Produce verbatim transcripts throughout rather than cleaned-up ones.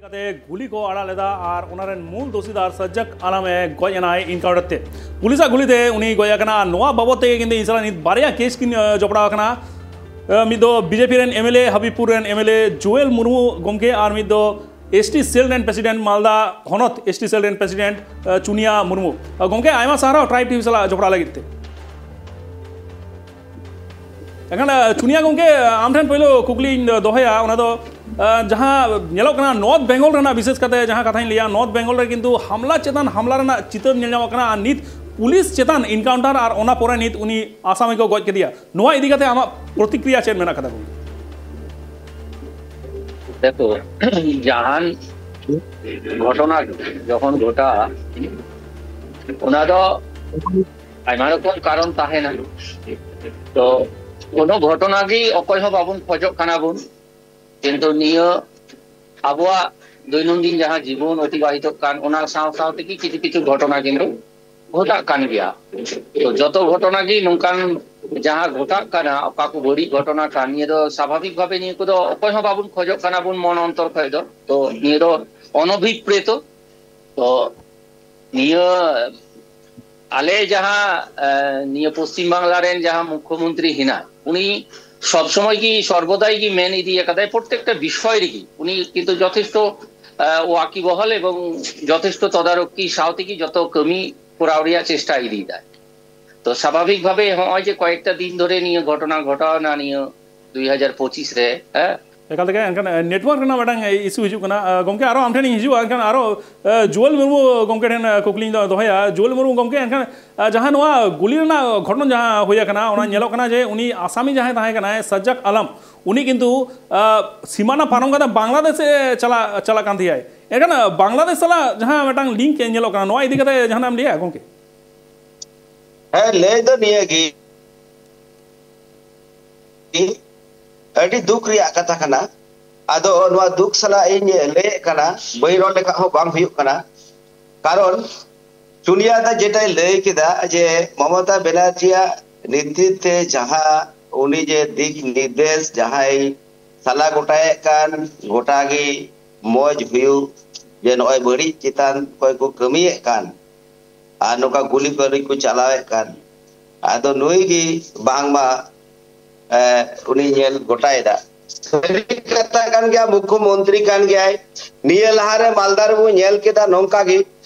ᱠᱟᱛᱮ ᱜᱩᱞᱤ ᱠᱚ ᱟᱲᱟᱜ ᱞᱮᱫᱟ ᱟᱨ ᱚᱱᱟ ᱨᱮᱱ ᱢᱩᱞ ᱫᱳᱥᱤᱫᱟᱨ ᱥᱟᱡᱡᱟᱠ ᱟᱞᱟᱢ ᱮ ᱜᱚᱡ ᱮᱱᱟᱭ ᱤᱱᱠᱟᱣᱩᱱᱴᱟᱨ ᱛᱮ᱾ ᱯᱩᱞᱤᱥᱟᱜ ᱜᱩᱞᱤ ᱛᱮ ᱩᱱᱤ ᱜᱚᱡ ᱟᱠᱟᱱᱟ᱾ ᱟᱨ ᱱᱚᱣᱟ ᱵᱟᱵᱚᱛ ᱛᱮᱜᱮ ᱠᱤᱱᱛᱩ ᱤᱧ ᱥᱟᱞᱟᱜ ᱱᱤᱛ ᱵᱟᱨᱭᱟ ᱠᱮᱥ ᱠᱤᱱ ᱡᱚᱯᱲᱟᱣ ᱟᱠᱟᱱᱟ᱾ ᱢᱤᱫ ᱫᱚ ᱵᱤᱡᱮᱯᱤ ᱨᱮᱱ ᱮᱢᱮᱞᱮ, ᱦᱟᱵᱤᱵᱯᱩᱨ ᱨᱮᱱ ᱮᱢᱮᱞᱮ ᱡᱩᱭᱮᱞ ᱢᱩᱨᱢᱩ ᱜᱚᱢᱠᱮ, ᱟᱨ ᱢᱤᱫ ᱫᱚ ᱮᱥᱴᱤ ᱥᱮᱞ ᱨᱮᱱ ᱯᱨᱮᱥᱤᱰᱮᱱᱴ, ᱢᱟᱞᱫᱟ ᱦᱚᱱᱚᱛ ᱮᱥᱴᱤ ᱥᱮᱞ ᱨᱮᱱ ᱯᱨᱮᱥᱤᱰᱮᱱᱴ ᱪᱩᱱᱤᱭᱟ ᱢᱩᱨᱢᱩ᱾ ᱜᱚᱢᱠᱮ, ᱟᱭᱢᱟ ᱥᱟᱨᱦᱟᱣ ᱴᱨᱟᱭᱤᱵᱽ ᱴᱤᱵᱷᱤ ᱥᱟᱞᱟᱜ ᱡᱚᱯᱲᱟᱣ ᱞᱟᱹᱜᱤᱫ ᱛᱮ᱾ ᱮᱱᱠᱷᱟᱱ ᱪᱩᱱᱤᱭᱟ ᱜᱚᱢᱠᱮ, ᱟᱢ ᱴᱷᱮᱱ ᱯᱳᱭᱞᱳ ᱠᱩᱠᱞᱤᱧ ᱫᱚᱦᱚᱭᱟ, ᱚᱱᱟ ᱫᱚ ᱡᱟᱦᱟᱸ ᱧᱮᱞᱚᱜ ᱠᱟᱱᱟ ᱱᱚᱨᱛᱷ ᱵᱮᱝᱜᱚᱞ ᱨᱮᱱᱟᱜ, ᱵᱤᱥᱮᱥ ᱠᱟᱛᱮ ᱡᱟᱦᱟᱸ ᱠᱟᱛᱷᱟᱧ ᱞᱟᱹᱭᱟ, ᱱᱚᱨᱛᱷ ᱵᱮᱝᱜᱚᱞ ᱨᱮ ᱠᱤᱱᱛᱩ ᱦᱟᱢᱞᱟ ᱪᱮᱛᱟᱱ ᱦᱟᱢᱞᱟ ᱨᱮᱱᱟᱜ ᱪᱤᱛᱟᱹᱨ ᱧᱮᱞ ᱧᱟᱢᱚᱜ ᱠᱟᱱᱟ᱾ ᱟᱨ ᱱᱤᱛ ᱯᱩᱞᱤᱥ ᱪᱮᱛᱟᱱ ᱤᱱᱠᱟᱣᱩᱱᱴᱟᱨ ᱟᱨ ᱚᱱᱟ ᱯᱚᱨᱮ ᱱᱤᱛ ᱩᱱᱤ ᱟᱥᱟᱢᱤ ᱠᱚ ᱜᱚᱡ ᱠᱮᱫᱮᱭᱟ᱾ ᱱᱚᱣᱟ ᱤᱫᱤ ᱠᱟᱛᱮ ᱟᱢᱟᱜ ᱯᱨᱚᱛᱤᱠᱨᱤᱭᱟ ᱪᱮᱫ ᱢᱮᱱᱟᱜ ᱠᱟᱫᱟ ᱜᱚᱢᱠᱮ? ᱫᱮᱠᱷᱳ, ᱡᱟᱦᱟᱱ ᱜᱷᱚᱴᱚᱱᱟ ᱡᱚᱠᱷᱚᱱ ᱜᱷᱚᱴᱟᱜᱼᱟ, ᱚᱱᱟ ᱫᱚ ᱟᱭᱢᱟ ᱨᱚᱠᱚᱢ ᱠᱟᱨᱚᱱ ᱛᱟᱦᱮᱱᱟ᱾ ᱛᱚ ᱠᱳᱱᱳ ᱜᱷᱚᱴᱚᱱᱟ ᱜᱮ ᱚᱠᱚᱭ ᱦᱚᱸ ᱵᱟᱵᱚᱱ ᱠᱷᱚᱡᱚᱜ ᱠᱟᱱᱟ ᱵᱚᱱ, ᱠᱤᱱᱛᱩ ᱱᱤᱭᱟᱹ ᱟᱵᱚᱣᱟᱜ ᱫᱳᱭᱱᱚᱱᱫᱤᱱ ᱡᱟᱦᱟᱸ ᱡᱤᱵᱚᱱ ᱚᱛᱤᱵᱟᱦᱤᱛᱚᱜ ᱠᱟᱱ, ᱚᱱᱟ ᱥᱟᱶ ᱥᱟᱶ ᱛᱮᱜᱮ ᱠᱤᱪᱷᱩ ᱠᱤᱪᱷᱩ ᱜᱷᱚᱴᱚᱱᱟ ᱠᱤᱱᱛᱩ ᱜᱷᱚᱴᱟᱜ ᱠᱟᱱ ᱜᱮᱭᱟ᱾ ᱛᱚ ᱡᱚᱛᱚ ᱜᱷᱚᱴᱚᱱᱟ ᱜᱮ ᱱᱚᱝᱠᱟᱱ ᱡᱟᱦᱟᱸ ᱜᱷᱚᱴᱟᱜ ᱠᱟᱱᱟ, ᱚᱠᱟ ᱠᱚ ᱵᱟᱹᱲᱤᱡ ᱜᱷᱚᱴᱚᱱᱟ ᱠᱟᱱ, ᱱᱤᱭᱟᱹ ᱫᱚ ᱥᱟᱵᱷᱟᱵᱤᱠ ᱵᱷᱟᱵᱮ ᱱᱤᱭᱟᱹ ᱠᱚᱫᱚ ᱚᱠᱚᱭ ᱦᱚᱸ ᱵᱟᱵᱚᱱ ᱠᱷᱚᱡᱚᱜ ᱠᱟᱱᱟ ᱵᱚᱱ ᱢᱚᱱ ᱚᱱᱛᱚᱨ ᱠᱷᱚᱡ ᱫᱚ᱾ ᱛᱚ ᱱᱤᱭᱟᱹ ᱫᱚ ᱚᱱᱚᱵᱷᱤᱯᱨᱮᱛᱚ᱾ ᱛᱚ ᱱᱤᱭᱟᱹ ᱟᱞᱮ ᱡᱟᱦᱟᱸ, ᱮ, ᱱᱤᱭᱟᱹ ᱯᱚᱥᱪᱤᱢ ᱵᱟᱝᱞᱟ ᱨᱮᱱ ᱡᱟᱦᱟᱸ ᱢᱩᱠᱷᱭᱚᱢᱚᱱᱛᱨᱤ ᱦᱮᱱᱟᱭ, ᱩᱱᱤ ᱥᱚᱵ ᱥᱚᱢᱚᱭ ᱜᱮ ᱥᱚᱨᱵᱚᱫᱟᱭ ᱜᱮ ᱢᱮᱱ ᱤᱫᱤ ᱟᱠᱟᱫᱟᱭ, ᱯᱨᱚᱛᱮᱠᱴᱟ ᱵᱤᱥᱚᱭ ᱨᱮᱜᱮ ᱩᱱᱤ ᱠᱤᱱᱛᱩ ᱡᱚᱛᱷᱮᱥᱴᱚ, ᱮ, ᱣᱟᱠᱤᱵᱚᱦᱚᱞ ᱮᱵᱚᱝ ᱡᱚᱛᱷᱮᱥᱴᱚ ᱛᱚᱫᱟᱨᱚᱠᱤ ᱥᱟᱶ ᱛᱮᱜᱮ ᱡᱚᱛᱚ ᱠᱟᱹᱢᱤ ᱠᱚᱨᱟᱣ ᱨᱮᱭᱟᱜ ᱪᱮᱥᱴᱟ ᱤᱫᱤᱭᱮᱫᱟᱭ᱾ ᱛᱚ ᱥᱟᱵᱷᱟᱵᱤᱠ ᱵᱷᱟᱵᱮ ᱦᱚᱸᱜᱼᱚᱭ ᱡᱮ ᱠᱚᱭᱮᱠᱴᱟ ᱫᱤᱱ ᱫᱷᱚᱨᱮ ᱱᱤᱭᱟᱹ ᱜᱷᱚᱴᱚᱱᱟ ᱜᱷᱚᱴᱟᱣᱱᱟ ᱱᱤᱭᱟᱹ ᱫᱩᱭ ᱦᱟᱡᱟᱨ ᱯᱚᱸᱪᱤᱥ ᱨᱮ, ᱦᱮᱸ, ᱮᱠᱟᱞ ᱛᱮᱜᱮ᱾ ᱮᱱᱠᱷᱟᱱ ᱱᱮᱴᱣᱟᱨᱠ ᱨᱮᱱᱟᱜ ᱢᱤᱫᱴᱟᱝ ᱤᱥᱩ ᱦᱤᱡᱩᱜ ᱠᱟᱱᱟ᱾ ᱜᱚᱢᱠᱮ, ᱟᱨᱚ ᱟᱢ ᱴᱷᱮᱱᱤᱧ ᱦᱤᱡᱩᱜᱼᱟ᱾ ᱮᱱᱠᱷᱟᱱ ᱟᱨᱚ ᱡᱩᱣᱟᱹᱞ ᱢᱩᱨᱢᱩ ᱜᱚᱢᱠᱮ ᱴᱷᱮᱱ ᱠᱩᱠᱞᱤᱧ ᱫᱚᱦᱚᱭᱟ᱾ ᱡᱩᱣᱟᱹᱞ ᱢᱩᱨᱢᱩ ᱜᱚᱢᱠᱮ, ᱮᱱᱠᱷᱟᱱ ᱡᱟᱦᱟᱸ ᱱᱚᱣᱟ ᱜᱩᱞᱤ ᱨᱮᱱᱟᱜ ᱜᱷᱚᱴᱚᱱ ᱡᱟᱦᱟᱸ ᱦᱩᱭ ᱟᱠᱟᱱᱟ, ᱚᱱᱟ ᱧᱮᱞᱚᱜ ᱠᱟᱱᱟ ᱡᱮ ᱩᱱᱤ ᱟᱥᱟᱢᱤ ᱡᱟᱦᱟᱸᱭ ᱛᱟᱦᱮᱸ ᱠᱟᱱᱟᱭ, ᱥᱟᱡᱡᱟᱠ ᱟᱞᱟᱢ, ᱩᱱᱤ ᱠᱤᱱᱛᱩ ᱥᱤᱢᱟᱱᱟ ᱯᱟᱨᱚᱢ ᱠᱟᱛᱮ ᱵᱟᱝᱞᱟᱫᱮᱥ ᱮ ᱪᱟᱞᱟᱜ ᱪᱟᱞᱟᱜ ᱠᱟᱱ ᱛᱟᱦᱮᱸᱭᱟᱭ᱾ ᱮᱱᱠᱷᱟᱱ ᱵᱟᱝᱞᱟᱫᱮᱥ ᱥᱟᱞᱟᱜ ᱡᱟᱦᱟᱸ ᱢᱤᱫᱴᱟᱝ ᱞᱤᱝᱠ ᱧᱮᱞᱚᱜ ᱠᱟᱱᱟ, ᱱᱚᱣᱟ ᱤᱫᱤ ᱠᱟᱛᱮ ᱡᱟᱦᱟᱱᱟᱜ ᱮᱢ ᱞᱟᱹᱭᱟ ᱜᱚᱢᱠᱮ? ᱦᱮᱸ, ᱞᱟᱹᱭ ᱫᱚ ᱱᱤᱭᱟᱹ ᱜᱮ, ᱟᱹᱰᱤ ᱫᱩᱠ ᱨᱮᱭᱟᱜ ᱠᱟᱛᱷᱟ ᱠᱟᱱᱟ᱾ ᱟᱫᱚ ᱱᱚᱣᱟ ᱫᱩᱠ ᱥᱟᱞᱟᱜ ᱤᱧ ᱞᱟᱹᱭᱮᱫ ᱠᱟᱱᱟ, ᱵᱟᱹᱧ ᱨᱚᱲ ᱞᱮᱠᱷᱟᱱ ᱦᱚᱸ ᱵᱟᱝ ᱦᱩᱭᱩᱜ ᱠᱟᱱᱟ᱾ ᱠᱟᱨᱚᱱ ᱪᱩᱱᱤᱭᱟ ᱫᱟ ᱡᱮᱴᱟᱭ ᱞᱟᱹᱭ ᱠᱮᱫᱟ ᱡᱮ ᱢᱚᱢᱚᱛᱟ ᱵᱮᱱᱟᱨᱡᱤᱭᱟᱜ ᱱᱮᱛᱨᱤᱛᱵ ᱛᱮ ᱡᱟᱦᱟᱸ ᱩᱱᱤ ᱡᱮ ᱫᱤᱠ ᱱᱤᱨᱫᱮᱥ ᱡᱟᱦᱟᱸᱭ ᱥᱟᱞᱟ ᱜᱚᱴᱟᱭᱮᱫ ᱠᱟᱱ, ᱜᱚᱴᱟ ᱜᱮ ᱢᱚᱡᱽ ᱦᱩᱭᱩᱜ, ᱡᱮ ᱱᱚᱜᱼᱚᱭ ᱵᱟᱹᱲᱤᱡ ᱪᱮᱛᱟᱱ ᱚᱠᱚᱭ ᱠᱚ ᱠᱟᱹᱢᱤᱭᱮᱫ ᱠᱟᱱ ᱟᱨ ᱱᱚᱝᱠᱟ ᱜᱩᱞᱤ ᱵᱟᱹᱲᱤᱡ ᱠᱚ ᱪᱟᱞᱟᱣᱮᱫ ᱠᱟᱱ, ᱟᱫᱚ ᱱᱩᱭ ᱜᱮ ᱵᱟᱝᱢᱟ, ᱮ, ᱩᱱᱤ ᱧᱮᱞ ᱜᱚᱴᱟᱭᱮᱫᱟ᱾ ᱥᱟᱹᱨᱤ ᱠᱟᱛᱷᱟ ᱠᱟᱱ ᱜᱮᱭᱟ, ᱢᱩᱠᱷᱚᱢᱚᱱᱛᱨᱤ ᱠᱟᱱ ᱜᱮᱭᱟᱭ᱾ ᱱᱤᱭᱟᱹ ᱞᱟᱦᱟᱨᱮ ᱢᱟᱞᱫᱟ ᱨᱮᱵᱚᱱ ᱧᱮᱞ ᱠᱮᱫᱟ ᱱᱚᱝᱠᱟ ᱜᱮ,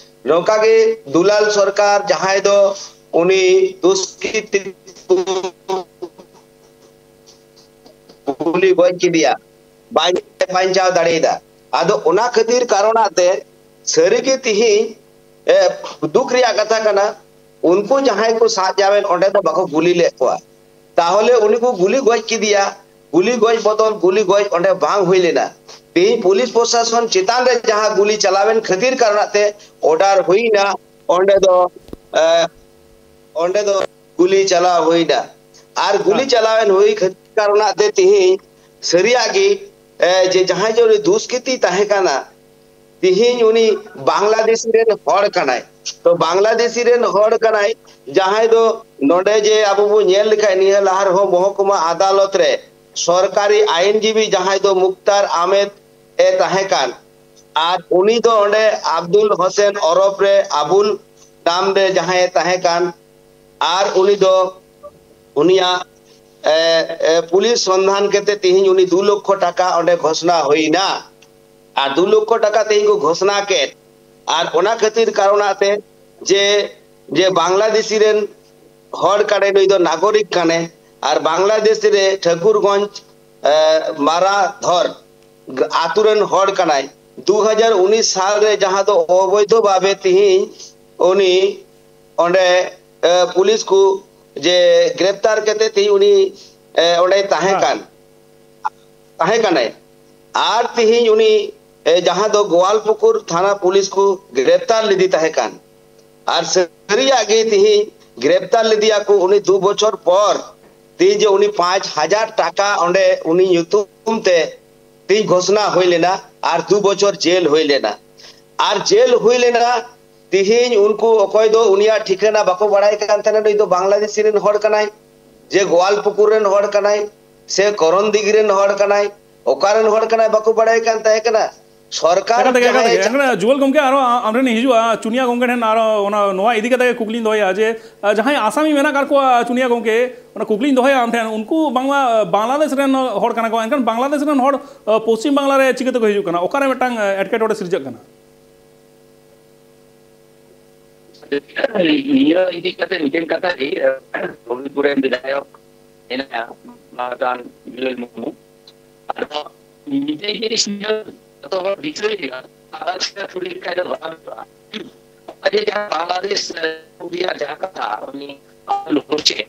ᱱᱚᱝᱠᱟ ᱜᱮ ᱫᱩᱞᱟᱞ ᱥᱚᱨᱠᱟᱨ, ᱡᱟᱦᱟᱸᱭ ᱫᱚ ᱩᱱᱤ ᱫᱩᱥᱠᱨᱤᱛᱤ ᱠᱚ ᱜᱩᱞᱤ ᱜᱚᱡ ᱠᱮᱫᱮᱭᱟ, ᱵᱟᱧ-, ᱵᱟᱧᱪᱟᱣ ᱫᱟᱲᱮᱭᱟᱫᱟ᱾ ᱟᱫᱚ ᱚᱱᱟ ᱠᱷᱟᱹᱛᱤᱨ ᱠᱟᱨᱚᱱᱟᱜ ᱛᱮ ᱥᱟᱹᱨᱤᱜᱮ ᱛᱤᱦᱤᱧ, ᱮ, ᱫᱩᱠ ᱨᱮᱭᱟᱜ ᱠᱟᱛᱷᱟ ᱠᱟᱱᱟ, ᱩᱱᱠᱩ ᱡᱟᱦᱟᱸᱭ ᱠᱚ ᱥᱟᱵ ᱧᱟᱢᱮᱱ ᱚᱸᱰᱮ ᱫᱚ ᱵᱟᱠᱚ ᱜᱩᱞᱤ ᱞᱮᱫ ᱠᱚᱣᱟ᱾ ᱛᱟᱦᱚᱞᱮ ᱩᱱᱤ ᱠᱚ ᱜᱩᱞᱤ ᱜᱚᱡ ᱠᱮᱫᱮᱭᱟ, ᱜᱩᱞᱤ ᱜᱚᱡ ᱵᱚᱫᱚᱞ ᱜᱩᱞᱤ ᱜᱚᱡ ᱚᱸᱰᱮ ᱵᱟᱝ ᱦᱩᱭ ᱞᱮᱱᱟ᱾ ᱛᱮᱦᱮᱧ ᱯᱩᱞᱤᱥ ᱯᱨᱚᱥᱟᱥᱚᱱ ᱪᱮᱛᱟᱱ ᱨᱮ ᱡᱟᱦᱟᱸ ᱜᱩᱞᱤ ᱪᱟᱞᱟᱣᱮᱱ ᱠᱷᱟᱹᱛᱤᱨ ᱠᱟᱨᱚᱱᱟᱜ ᱛᱮ ᱚᱰᱟᱨ ᱦᱩᱭᱱᱟ, ᱚᱸᱰᱮ ᱫᱚ, ᱮ, ᱚᱸᱰᱮ ᱫᱚ ᱜᱩᱞᱤ ᱪᱟᱞᱟᱣ ᱦᱩᱭᱱᱟ᱾ ᱟᱨ ᱜᱩᱞᱤ ᱦᱮᱸ᱾ ᱪᱟᱞᱟᱣᱮᱱ ᱦᱩᱭ ᱠᱷᱟᱹᱛᱤᱨ ᱠᱟᱨᱚᱱᱟᱜ ᱛᱮ ᱛᱤᱦᱤᱧ ᱥᱟᱹᱨᱤᱭᱟᱜ ᱜᱮ, ᱮ, ᱡᱮ ᱡᱟᱦᱟᱸᱭ ᱡᱮ ᱩᱱᱤ ᱫᱩᱥᱠᱨᱤᱛᱤ ᱛᱟᱦᱮᱸ ᱠᱟᱱᱟ, ᱛᱤᱦᱤᱧ ᱩᱱᱤ ᱵᱟᱝᱞᱟᱫᱮᱥᱤ ᱨᱮᱱ ᱦᱚᱲ ᱠᱟᱱᱟᱭ᱾ ᱛᱚ ᱵᱟᱝᱞᱟᱫᱮᱥᱤ ᱨᱮᱱ ᱦᱚᱲ ᱠᱟᱱᱟᱭ, ᱡᱟᱦᱟᱸᱭ ᱫᱚ ᱱᱚᱰᱮ ᱡᱮ ᱟᱵᱚ ᱵᱚ ᱧᱮᱞ ᱞᱮᱠᱷᱟᱡ ᱱᱤᱭᱟᱹ ᱞᱟᱦᱟ ᱨᱮᱦᱚᱸ ᱢᱚᱦᱚᱠᱩᱢᱟ ᱟᱫᱟᱞᱚᱛ ᱨᱮ ᱥᱚᱨᱠᱟᱨᱤ ᱟᱭᱤᱱᱡᱤᱵᱤ ᱡᱟᱦᱟᱸᱭ ᱫᱚ ᱢᱩᱠᱛᱟᱨ ᱟᱦᱢᱮᱫ ᱮ ᱛᱟᱦᱮᱸ ᱠᱟᱱ, ᱟᱨ ᱩᱱᱤ ᱫᱚ ᱚᱸᱰᱮ ᱟᱵᱫᱩᱞ ᱦᱳᱥᱮᱱ ᱚᱨᱚᱯ ᱨᱮ ᱟᱵᱩᱞ ᱱᱟᱢ ᱨᱮ ᱡᱟᱦᱟᱸᱭ ᱮ ᱛᱟᱦᱮᱸ ᱠᱟᱱ, ᱟᱨ ᱩᱱᱤ ᱫᱚ ᱩᱱᱤᱭᱟᱜ, ᱮ, ᱮ, ᱯᱩᱞᱤᱥ ᱥᱚᱱᱫᱷᱟᱱ ᱠᱟᱛᱮ ᱛᱤᱦᱤᱧ ᱩᱱᱤ ᱫᱩ ᱞᱚᱠᱷᱚ ᱴᱟᱠᱟ ᱚᱸᱰᱮ ᱜᱷᱳᱥᱱᱟ ᱦᱩᱭᱱᱟ᱾ ᱟᱨ ᱫᱩ ᱞᱚᱠᱷᱚ ᱴᱟᱠᱟ ᱛᱤᱦᱤᱧ ᱠᱚ ᱜᱷᱳᱥᱱᱟ ᱠᱮᱫ᱾ ᱟᱨ ᱚᱱᱟ ᱠᱷᱟᱹᱛᱤᱨ ᱠᱟᱨᱚᱱᱟᱜ ᱛᱮ ᱡᱮ, ᱡᱮ ᱵᱟᱝᱞᱟᱫᱮᱥᱤ ᱨᱮᱱ ᱦᱚᱲ ᱠᱟᱱᱟᱭ, ᱱᱩᱭ ᱫᱚ ᱱᱟᱜᱚᱨᱤᱠ ᱠᱟᱱᱟᱭ᱾ ᱟᱨ ᱵᱟᱝᱞᱟᱫᱮᱥ ᱨᱮ ᱴᱷᱟᱹᱠᱩᱨᱜᱚᱸᱡᱽ, ᱮ, ᱢᱟᱨᱟᱫᱷᱚᱨ ᱟᱛᱳ ᱨᱮᱱ ᱦᱚᱲ ᱠᱟᱱᱟᱭ᱾ ᱫᱩ ᱦᱟᱡᱟᱨ ᱩᱱᱤᱥ ᱥᱟᱞ ᱨᱮ ᱡᱟᱦᱟᱸ ᱫᱚ ᱚᱵᱳᱭᱫᱷᱚ ᱵᱷᱟᱵᱮ ᱛᱤᱦᱤᱧ ᱩᱱᱤ ᱚᱸᱰᱮ, ᱮ, ᱯᱩᱞᱤᱥ ᱠᱚ ᱡᱮ ᱜᱨᱮᱯᱛᱟᱨ ᱠᱟᱛᱮ ᱛᱤᱦᱤᱧ ᱩᱱᱤ, ᱮ, ᱚᱸᱰᱮ ᱛᱟᱦᱮᱸ ᱦᱮᱸ᱾ ᱠᱟᱱ, ᱛᱟᱦᱮᱸ ᱠᱟᱱᱟᱭ᱾ ᱟᱨ ᱛᱤᱦᱤᱧ ᱩᱱᱤ, ᱮ, ᱡᱟᱦᱟᱸ ᱫᱚ ᱜᱳᱣᱟᱞᱯᱩᱠᱩᱨ ᱛᱷᱟᱱᱟ ᱯᱩᱞᱤᱥ ᱠᱚ ᱜᱨᱮᱯᱛᱟᱨ ᱞᱮᱫᱮ ᱛᱟᱦᱮᱸ ᱠᱟᱱ᱾ ᱟᱨ ᱥᱟᱹᱨᱤᱭᱟᱜ ᱜᱮ ᱛᱤᱦᱤᱧ ᱜᱨᱮᱯᱛᱟᱨ ᱞᱮᱫᱮᱭᱟ ᱠᱚ ᱩᱱᱤ ᱫᱩ ᱵᱚᱪᱷᱚᱨ ᱯᱚᱨ᱾ ᱛᱤᱦᱤᱧ ᱡᱮ ᱩᱱᱤ ᱯᱟᱸᱪ ᱦᱟᱡᱟᱨ ᱴᱟᱠᱟ ᱚᱸᱰᱮ ᱩᱱᱤ ᱧᱩᱛᱩᱢ ᱛᱮ ᱛᱤᱦᱤᱧ ᱜᱷᱳᱥᱱᱟ ᱦᱩᱭ ᱞᱮᱱᱟ ᱟᱨ ᱫᱩ ᱵᱚᱪᱷᱚᱨ ᱡᱮᱞ ᱦᱩᱭ ᱞᱮᱱᱟ᱾ ᱟᱨ ᱡᱮᱞ ᱦᱩᱭ ᱞᱮᱱᱟ, ᱛᱤᱦᱤᱧ ᱩᱱᱠᱩ ᱚᱠᱚᱭ ᱫᱚ ᱩᱱᱤᱭᱟᱜ ᱴᱷᱤᱠᱟᱹᱱᱟ ᱵᱟᱠᱚ ᱵᱟᱲᱟᱭ ᱠᱟᱱ ᱛᱟᱦᱮᱱᱟ, ᱱᱩᱭ ᱫᱚ ᱵᱟᱝᱞᱟᱫᱮᱥᱤ ᱨᱮᱱ ᱦᱚᱲ ᱠᱟᱱᱟᱭ, ᱡᱮ ᱜᱳᱣᱟᱞᱯᱩᱠᱩᱨ ᱨᱮᱱ ᱦᱚᱲ ᱠᱟᱱᱟᱭ, ᱥᱮ ᱠᱚᱨᱚᱱᱫᱤᱜᱷᱤ ᱨᱮᱱ ᱦᱚᱲ ᱠᱟᱱᱟᱭ, ᱚᱠᱟ ᱨᱮᱱ ᱦᱚᱲ ᱠᱟᱱᱟᱭ ᱵᱟᱠᱚ ᱵᱟᱲᱟᱭ ᱠᱟᱱ ᱛᱟᱦᱮᱸ ᱠᱟᱱᱟ᱾ ᱥᱚᱨᱠᱟᱨ ᱮᱠᱟᱞ ᱛᱮᱜᱮ, ᱮᱠᱟᱞ ᱡᱟᱦᱟᱸᱭ ᱛᱮᱜᱮ᱾ ᱮᱱᱠᱷᱟᱱ ᱡᱩᱣᱟᱹᱞ ᱜᱚᱢᱠᱮ, ᱟᱨᱚ ᱟ-, ᱟᱢ ᱴᱷᱮᱱ ᱤᱧ ᱦᱤᱡᱩᱜᱼᱟ, ᱪᱩᱱᱤᱭᱟ ᱜᱚᱢᱠᱮ ᱴᱷᱮᱱ ᱟᱨᱚ ᱚᱱᱟ, ᱱᱚᱣᱟ ᱤᱫᱤ ᱠᱟᱛᱮ ᱜᱮ ᱠᱩᱠᱞᱤᱧ ᱫᱚᱦᱚᱭᱟ ᱡᱮ, ᱟ, ᱡᱟᱦᱟᱸᱭ ᱟᱥᱟᱢᱤ ᱢᱮᱱᱟᱜ ᱟᱠᱟᱫ ᱠᱚᱣᱟ, ᱪᱩᱱᱤᱭᱟ ᱜᱚᱢᱠᱮ, ᱚᱱᱟ ᱠᱩᱠᱞᱤᱧ ᱫᱚᱦᱚᱭᱟ ᱟᱢ ᱴᱷᱮᱱ, ᱩᱱᱠᱩ ᱵᱟᱝᱢᱟ, ᱟ, ᱵᱟᱝᱞᱟᱫᱮᱥ ᱨᱮᱱ ᱦᱚᱲ ᱠᱟᱱᱟ ᱠᱚ, ᱮᱱᱠᱷᱟᱱ ᱵᱟᱝᱞᱟᱫᱮᱥ ᱨᱮᱱ ᱦᱚᱲ, ᱟ, ᱯᱚᱥᱪᱤᱢ ᱵᱟᱝᱞᱟ ᱨᱮ ᱪᱤᱠᱟᱹ ᱛᱮᱠᱚ ᱦᱤᱡᱩᱜ ᱠᱟᱱᱟ? ᱚᱠᱟᱨᱮ ᱢᱤᱫᱴᱟᱝ, ᱟ, ᱮᱴᱠᱮᱴᱚᱬᱮ ᱥᱤᱨᱡᱟᱹᱜ ᱠᱟᱱᱟ? ᱱᱤᱭᱟᱹ ᱤᱫᱤ ᱠᱟᱛᱮ ᱢᱤᱫᱴᱮᱱ ᱠᱟᱛᱷᱟ ᱜᱮ, ᱨᱚᱵᱤᱯᱩᱨ ᱨᱮᱱ ᱵᱤᱫᱷᱟᱭᱚᱠ ᱢᱮᱱᱟᱭᱟ, ᱢᱟᱱᱚᱛᱟᱱ ᱡᱩᱣᱟᱹᱞ ᱢᱩᱨᱢᱩ᱾ ᱟᱫᱚ ᱢᱤᱫᱴᱮᱱ ᱡᱤᱱᱤᱥ ᱱᱤᱭᱟᱹ ᱡᱚᱛᱚ ᱦᱚᱲ ᱫᱤᱥᱟᱹᱭ ᱦᱩᱭᱩᱜᱼᱟ, ᱟᱞᱟᱫᱟ ᱪᱤᱠᱟ ᱪᱷᱩᱴᱤ ᱞᱮᱠᱷᱟᱡ ᱫᱚ ᱵᱟᱝ ᱦᱩᱭᱩᱜᱼᱟ᱾ ᱱᱚᱜᱼᱚᱭ ᱡᱮ ᱡᱟᱦᱟᱸ ᱵᱟᱝᱞᱟᱫᱮᱥ, ᱮ, ᱨᱮᱭᱟᱜ ᱡᱟᱦᱟᱸ ᱠᱟᱛᱷᱟ, ᱩᱱᱤ ᱟᱵᱫᱩᱞ ᱦᱩᱥᱮᱱ,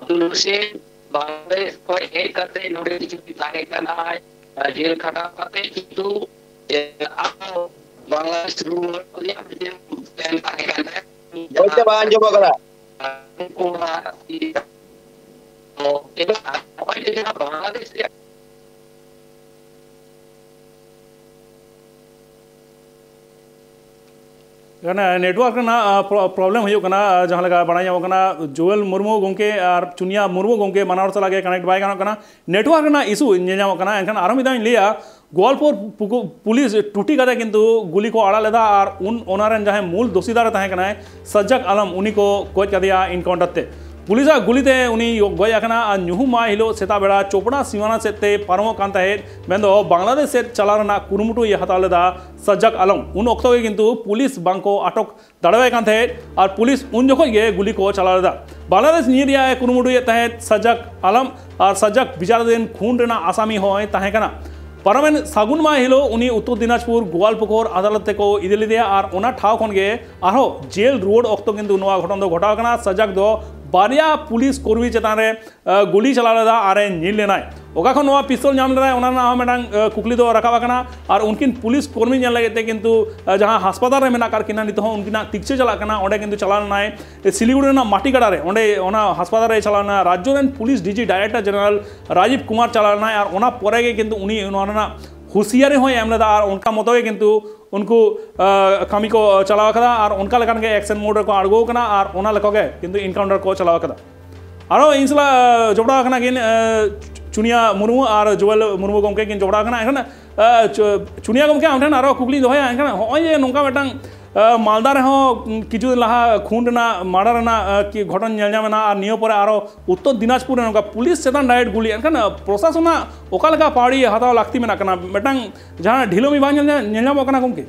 ᱟᱵᱫᱩᱞ ᱦᱩᱥᱮᱱ ᱵᱟᱝᱞᱟᱫᱮᱥ ᱠᱷᱚᱱ ᱦᱮᱡ ᱠᱟᱛᱮ ᱱᱚᱰᱮ ᱠᱤᱪᱷᱩ ᱫᱤᱱ ᱛᱟᱦᱮᱸ ᱠᱟᱱᱟᱭ, ᱟᱨ ᱡᱮᱞ ᱠᱷᱟᱴᱟᱣ ᱠᱟᱛᱮ ᱠᱤᱱᱛᱩ, ᱮ, ᱟᱨᱦᱚᱸ ᱵᱟᱝᱞᱟᱫᱮᱥ ᱨᱩᱣᱟᱹᱲ ᱨᱮᱭᱟᱜ ᱢᱤᱫᱴᱮᱱ ᱯᱞᱮᱱ ᱛᱟᱦᱮᱸ ᱠᱟᱱ ᱛᱟᱭᱟ᱾ ᱜᱚᱢᱠᱮ, ᱵᱟᱝ ᱟᱸᱡᱚᱢᱚᱜ ᱠᱟᱱᱟ᱾ ᱩᱱᱠᱩ ᱚᱱᱟ ᱤᱫᱤ ᱠᱟᱛᱮ, ᱛᱚ, ᱮᱵᱟᱨ ᱱᱚᱜᱼᱚᱭ ᱡᱮ ᱡᱟᱦᱟᱸ ᱵᱟᱝᱞᱟᱫᱮᱥ ᱨᱮᱭᱟᱜ ᱮᱠᱷᱟᱱ network ᱨᱮᱱᱟᱜ, ᱟ, pro-, problem ᱦᱩᱭᱩᱜ ᱠᱟᱱᱟ᱾ ᱟ, ᱡᱟᱦᱟᱸ ᱞᱮᱠᱟ ᱵᱟᱲᱟᱭ ᱧᱟᱢᱚᱜ ᱠᱟᱱᱟ, ᱡᱩᱣᱟᱹᱞ ᱢᱩᱨᱢᱩ ᱜᱚᱢᱠᱮ ᱟᱨ ᱪᱩᱱᱤᱭᱟ ᱢᱩᱨᱢᱩ ᱜᱚᱢᱠᱮ ᱵᱟᱱᱟ ᱦᱚᱲ ᱥᱟᱞᱟᱜ ᱜᱮ connect ᱵᱟᱭ ᱜᱟᱱᱚᱜ ᱠᱟᱱᱟ, network ᱨᱮᱱᱟᱜ issue ᱧᱮᱞ ᱧᱟᱢᱚᱜ ᱠᱟᱱᱟ᱾ ᱮᱱᱠᱷᱟᱱ ᱟᱨᱚ ᱢᱤᱫ ᱫᱷᱟᱣ ᱤᱧ ᱞᱟᱹᱭᱟ, ᱜᱳᱣᱟᱞᱯᱩᱨ ᱯᱩᱠᱩ-, ᱯᱩᱞᱤᱥ ᱴᱩᱴᱤ ᱠᱟᱛᱮ ᱠᱤᱱᱛᱩ ᱜᱩᱞᱤ ᱠᱚ ᱟᱲᱟᱜ ᱞᱮᱫᱟ ᱟᱨ ᱩᱱ ᱚᱱᱟ ᱨᱮᱱ ᱡᱟᱦᱟᱸᱭ ᱢᱩᱞ ᱫᱳᱥᱤᱫᱟᱨ ᱮ ᱛᱟᱦᱮᱸ ᱠᱟᱱᱟᱭ, ᱥᱟᱡᱡᱟᱠ ᱟᱞᱚᱢ, ᱩᱱᱤ ᱠᱚ ᱜᱚᱡ ᱠᱟᱫᱮᱭᱟ encounter ᱛᱮ᱾ ᱯᱩᱞᱤᱥᱟᱜ ᱜᱩᱞᱤ ᱛᱮ ᱩᱱᱤ ᱜᱚᱡ ᱟᱠᱟᱱᱟ ᱟᱨ ᱧᱩᱦᱩᱢ ᱢᱟᱦᱟ ᱦᱤᱞᱳᱜ ᱥᱮᱛᱟᱜ ᱵᱮᱲᱟ ᱪᱳᱯᱲᱟ ᱥᱤᱢᱟᱱᱟ ᱥᱮᱫ ᱛᱮ ᱯᱟᱨᱚᱢᱚᱜ ᱠᱟᱱ ᱛᱟᱦᱮᱸᱫ, ᱢᱮᱱᱫᱚ ᱵᱟᱝᱞᱟᱫᱮᱥ ᱥᱮᱫ ᱪᱟᱞᱟᱣ ᱨᱮᱱᱟᱜ ᱠᱩᱨᱩᱢᱩᱴᱩᱭ ᱦᱟᱛᱟᱣ ᱞᱮᱫᱟ ᱥᱟᱡᱡᱟᱠ ᱟᱞᱚᱢ᱾ ᱩᱱ ᱚᱠᱛᱚ ᱜᱮ ᱠᱤᱱᱛᱩ ᱯᱩᱞᱤᱥ ᱵᱟᱝᱠᱚ ᱟᱴᱚᱠ ᱫᱟᱲᱮᱣᱟᱭ ᱠᱟᱱ ᱛᱟᱦᱮᱸᱫ ᱟᱨ ᱯᱩᱞᱤᱥ ᱩᱱ ᱡᱚᱠᱷᱚᱡ ᱜᱮ ᱜᱩᱞᱤ ᱠᱚ ᱪᱟᱞᱟᱣ ᱞᱮᱫᱟ᱾ ᱵᱟᱝᱞᱟᱫᱮᱥ ᱧᱤᱨ ᱨᱮᱭᱟᱜ ᱮ ᱠᱩᱨᱩᱢᱩᱴᱩᱭᱮᱫ ᱛᱟᱦᱮᱸᱫ ᱥᱟᱡᱟᱠ ᱟᱞᱚᱢ, ᱟᱨ ᱥᱟᱡᱟᱠ ᱵᱤᱪᱟᱨᱟᱫᱷᱤᱱ ᱠᱷᱩᱱ ᱨᱮᱱᱟᱜ ᱟᱥᱟᱢᱤ ᱦᱚᱸᱭ ᱛᱟᱦᱮᱸ ᱠᱟᱱᱟ᱾ ᱯᱟᱨᱚᱢᱮᱱ ᱥᱟᱹᱜᱩᱱ ᱢᱟᱦᱟ ᱦᱤᱞᱳᱜ ᱩᱱᱤ ᱩᱛᱛᱚᱨ ᱫᱤᱱᱟᱡᱽᱯᱩᱨ ᱜᱳᱣᱟᱞᱯᱩᱠᱩᱨ ᱟᱫᱟᱞᱚᱛ ᱛᱮᱠᱚ ᱤᱫᱤ ᱞᱮᱫᱮᱭᱟ ᱟᱨ ᱚᱱᱟ ᱴᱷᱟᱶ ᱠᱷᱚᱱ ᱜᱮ ᱟᱨᱦᱚᱸ ᱡᱮᱞ ᱨᱩᱣᱟᱹᱲ ᱚᱠᱛᱚ ᱠᱤᱱᱛᱩ ᱱᱚᱣᱟ ᱜᱷᱚᱴᱚᱱ ᱫᱚ ᱜᱷᱚᱴᱟᱣ ᱠᱟᱱᱟ᱾ ᱥᱟᱡᱟᱠ ᱫᱚ ᱵᱟᱨᱭᱟ ᱯᱩᱞᱤᱥ ᱠᱚᱨᱢᱤ ᱪᱮᱛᱟᱱ ᱨᱮ, ᱟ, ᱜᱩᱞᱤ ᱪᱟᱞᱟᱣ ᱞᱮᱫᱟ ᱟᱨᱮ ᱧᱤᱨ ᱞᱮᱱᱟᱭ᱾ ᱚᱠᱟ ᱠᱷᱚᱱ ᱱᱚᱣᱟ ᱯᱤᱥᱛᱚᱞ ᱧᱟᱢ ᱞᱮᱱᱟᱭ, ᱚᱱᱟ ᱨᱮᱱᱟᱜ ᱦᱚᱸ ᱢᱤᱫᱴᱟᱝ, ᱟ, ᱠᱩᱠᱞᱤ ᱫᱚ ᱨᱟᱠᱟᱵ ᱟᱠᱟᱱᱟ᱾ ᱟᱨ ᱩᱱᱠᱤᱱ ᱯᱩᱞᱤᱥ ᱠᱚᱨᱢᱤ ᱧᱮᱞ ᱞᱟᱹᱜᱤᱫ ᱛᱮ ᱠᱤᱱᱛᱩ, ᱟ, ᱡᱟᱦᱟᱸ ᱦᱟᱥᱯᱟᱛᱟᱞ ᱨᱮ ᱢᱮᱱᱟᱜ ᱟᱠᱟᱫ ᱠᱤᱱᱟ, ᱱᱤᱛᱚᱜ ᱦᱚᱸ ᱩᱱᱠᱤᱱᱟᱜ ᱛᱤᱠᱪᱟᱹ ᱪᱟᱞᱟᱜ ᱠᱟᱱᱟ᱾ ᱚᱸᱰᱮ ᱠᱤᱱᱛᱩ ᱪᱟᱞᱟᱣ ᱞᱮᱱᱟᱭ, ᱮ, ᱥᱤᱞᱤᱜᱩᱲᱤ ᱨᱮᱱᱟᱜ ᱢᱟᱴᱤᱠᱟᱲᱟ ᱨᱮ, ᱚᱸᱰᱮ ᱚᱱᱟ ᱦᱟᱥᱯᱟᱛᱟᱞ ᱨᱮ ᱪᱟᱞᱟᱣ ᱞᱮᱱᱟ ᱨᱟᱡᱽᱡᱚ ᱨᱮᱱ police DG director general Rajib Kumar ᱪᱟᱞᱟᱣ ᱞᱮᱱᱟᱭ᱾ ᱟᱨ ᱚᱱᱟ ᱯᱚᱨᱮ ᱜᱮ ᱠᱤᱱᱛᱩ ᱩᱱᱤ ᱱᱚᱣᱟ ᱨᱮᱱᱟᱜ ᱦᱩᱸᱥᱤᱭᱟᱨᱤ ᱦᱚᱸᱭ ᱮᱢ ᱞᱮᱫᱟ ᱟᱨ ᱚᱱᱠᱟ ᱢᱚᱛᱚ ᱜᱮ ᱠᱤᱱᱛᱩ ᱩᱱᱠᱩ, ᱟ, ᱠᱟᱹᱢᱤ ᱠᱚ ᱪᱟᱞᱟᱣ ᱟᱠᱟᱫᱟ ᱟᱨ ᱚᱱᱠᱟ ᱞᱮᱠᱟᱱ ᱜᱮ action mode ᱨᱮᱠᱚ ᱟᱬᱜᱚ ᱟᱠᱟᱱᱟ ᱟᱨ ᱚᱱᱟ ᱞᱮᱠᱟ ᱜᱮ ᱠᱤᱱᱛᱩ encounter ᱠᱚ ᱪᱟᱞᱟᱣ ᱟᱠᱟᱫᱟ᱾ ᱟᱨᱚ ᱤᱧ ᱥᱟᱞᱟᱜ, ᱟ, ᱡᱚᱯᱲᱟᱣ ᱟᱠᱟᱱᱟ ᱠᱤᱱ, ᱟ, ᱪᱩᱱᱤᱭᱟ ᱢᱩᱨᱢᱩ ᱟᱨ ᱡᱩᱣᱟᱹᱞ ᱢᱩᱨᱢᱩ ᱜᱚᱢᱠᱮ ᱠᱤᱱ ᱡᱚᱯᱲᱟᱣ ᱟᱠᱟᱱᱟ᱾ ᱮᱱᱠᱷᱟᱱ, ᱟ, ᱟᱸ, ᱪᱩ-, ᱪᱩᱱᱤᱭᱟ ᱜᱚᱢᱠᱮ, ᱟᱢ ᱴᱷᱮᱱ ᱟᱨᱚ ᱠᱩᱠᱞᱤᱧ ᱫᱚᱦᱚᱭᱟ᱾ ᱮᱱᱠᱷᱟᱱ ᱦᱚᱸᱜᱼᱚᱭ ᱡᱮ ᱱᱚᱝᱠᱟ ᱢᱤᱫᱴᱟᱝ, ᱟᱸ, ᱢᱟᱞᱫᱟ ᱨᱮᱦᱚᱸ ᱠᱤᱪᱷᱩ ᱫᱤᱱ ᱞᱟᱦᱟ ᱠᱷᱩᱱ ᱨᱮᱱᱟᱜ, murder ᱨᱮᱱᱟᱜ, ᱟᱸ, ᱠᱤ ᱜᱷᱚᱴᱚᱱ ᱧᱮᱞ ᱧᱟᱢ ᱮᱱᱟ, ᱟᱨ ᱱᱤᱭᱟᱹ ᱯᱚᱨᱮ ᱟᱨᱚ ᱩᱛᱛᱚᱨ ᱫᱤᱱᱟᱡᱽᱯᱩᱨ ᱨᱮ ᱱᱚᱝᱠᱟ ᱯᱩᱞᱤᱥ ᱪᱮᱛᱟᱱ direct ᱜᱩᱞᱤ, ᱮᱱᱠᱷᱟᱱ, ᱟᱸ, ᱯᱨᱚᱥᱟᱥᱚᱱᱟᱜ ᱚᱠᱟ ᱞᱮᱠᱟ ᱯᱟᱹᱣᱲᱤ ᱦᱟᱛᱟᱣ ᱞᱟᱹᱠᱛᱤ ᱢᱮᱱᱟᱜ ᱠᱟᱱᱟ? ᱢᱤᱫᱴᱟᱝ ᱡᱟᱦᱟᱸ ᱰᱷᱤᱞᱟᱹᱢᱤ ᱵᱟᱝ ᱧᱮᱞ ᱧᱟ-, ᱧᱮᱞ ᱧᱟᱢᱚᱜ ᱠᱟᱱᱟ ᱜᱚᱢᱠᱮ?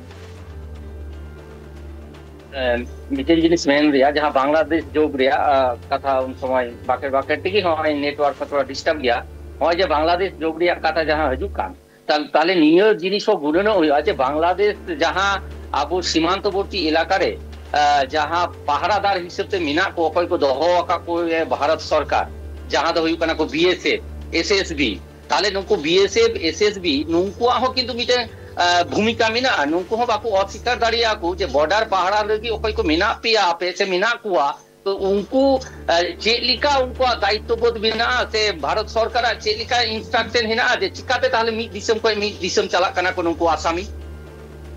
ᱮᱢ, ᱢᱤᱫᱴᱮᱱ ᱡᱤᱱᱤᱥ ᱢᱮᱱ ᱨᱮᱭᱟᱜ, ᱡᱟᱦᱟᱸ ᱵᱟᱝᱞᱟᱫᱮᱥ ᱡᱳᱜᱽ ᱨᱮᱭᱟᱜ, ᱟ, ᱠᱟᱛᱷᱟ ᱩᱱ ᱥᱚᱢᱚᱭ ᱵᱟᱠᱮ ᱵᱟᱠᱮ ᱛᱮᱜᱮ ᱦᱚᱸᱜᱼᱚᱭ network ᱠᱚ ᱛᱷᱚᱲᱟ disturb ᱜᱮᱭᱟ᱾ ᱦᱚᱸᱜᱼᱚᱭ ᱡᱮ ᱵᱟᱝᱞᱟᱫᱮᱥ ᱡᱳᱜᱽ ᱨᱮᱭᱟᱜ ᱠᱟᱛᱷᱟ ᱡᱟᱦᱟᱸ ᱦᱤᱡᱩᱜ ᱠᱟᱱ, ᱛᱟ-, ᱛᱟᱦᱞᱮ ᱱᱤᱭᱟᱹ ᱡᱤᱱᱤᱥ ᱦᱚᱸ ᱜᱩᱱᱟᱹᱱᱚᱜ ᱦᱩᱭᱩᱜᱼᱟ ᱡᱮ ᱵᱟᱝᱞᱟᱫᱮᱥ ᱡᱟᱦᱟᱸ ᱟᱵᱚ ᱥᱤᱢᱟᱱᱛᱚᱵᱚᱨᱛᱤ ᱮᱞᱟᱠᱟ ᱨᱮ, ᱟ, ᱡᱟᱦᱟᱸ ᱯᱟᱦᱟᱨᱟᱫᱟᱨ ᱦᱤᱥᱟᱹᱵ ᱛᱮ ᱢᱮᱱᱟᱜ ᱠᱚ, ᱚᱠᱚᱭ ᱠᱚ ᱫᱚᱦᱚ ᱟᱠᱟᱫ ᱠᱚ, ᱮ, ᱵᱷᱟᱨᱚᱛ ᱥᱚᱨᱠᱟᱨ, ᱡᱟᱦᱟᱸ ᱫᱚ ᱦᱩᱭᱩᱜ ᱠᱟᱱᱟ ᱠᱚ BSF, SSB, ᱛᱟᱦᱞᱮ ᱱᱩᱠᱩ BSF, SSB, ᱱᱩᱠᱩᱣᱟᱜ ᱦᱚᱸ ᱠᱤᱱᱛᱩ ᱢᱤᱫᱴᱮᱱ, ᱟ, ᱵᱷᱩᱢᱤᱠᱟ ᱢᱮᱱᱟᱜᱼᱟ᱾ ᱱᱩᱠᱩ ᱦᱚᱸ ᱵᱟᱠᱚ ᱚᱥᱤᱠᱟᱨ ᱫᱟᱲᱮᱭᱟᱜᱼᱟ ᱠᱚ ᱡᱮ border ᱯᱟᱦᱟᱨᱟ ᱞᱟᱹᱜᱤᱫ ᱚᱠᱚᱭ ᱠᱚ ᱢᱮᱱᱟᱜ ᱯᱮᱭᱟ ᱟᱯᱮ ᱥᱮ ᱢᱮᱱᱟᱜ ᱠᱚᱣᱟ, ᱛᱚ ᱩᱱᱠᱩ, ᱟ, ᱪᱮᱫ ᱞᱮᱠᱟ ᱩᱱᱠᱩᱣᱟᱜ ᱫᱟᱭᱤᱛᱛᱚ ᱵᱳᱫᱷ ᱢᱮᱱᱟᱜᱼᱟ ᱥᱮ ᱵᱷᱟᱨᱚᱛ ᱥᱚᱨᱠᱟᱨᱟᱜ ᱪᱮᱫ ᱞᱮᱠᱟ instruction ᱦᱮᱱᱟᱜᱼᱟ ᱡᱮ ᱪᱤᱠᱟᱛᱮ ᱛᱟᱦᱞᱮ ᱢᱤᱫ ᱫᱤᱥᱚᱢ ᱠᱷᱚᱱ ᱢᱤᱫ ᱫᱤᱥᱚᱢ ᱪᱟᱞᱟᱜ ᱠᱟᱱᱟ ᱠᱚ ᱱᱩᱠᱩ ᱟᱥᱟᱢᱤ?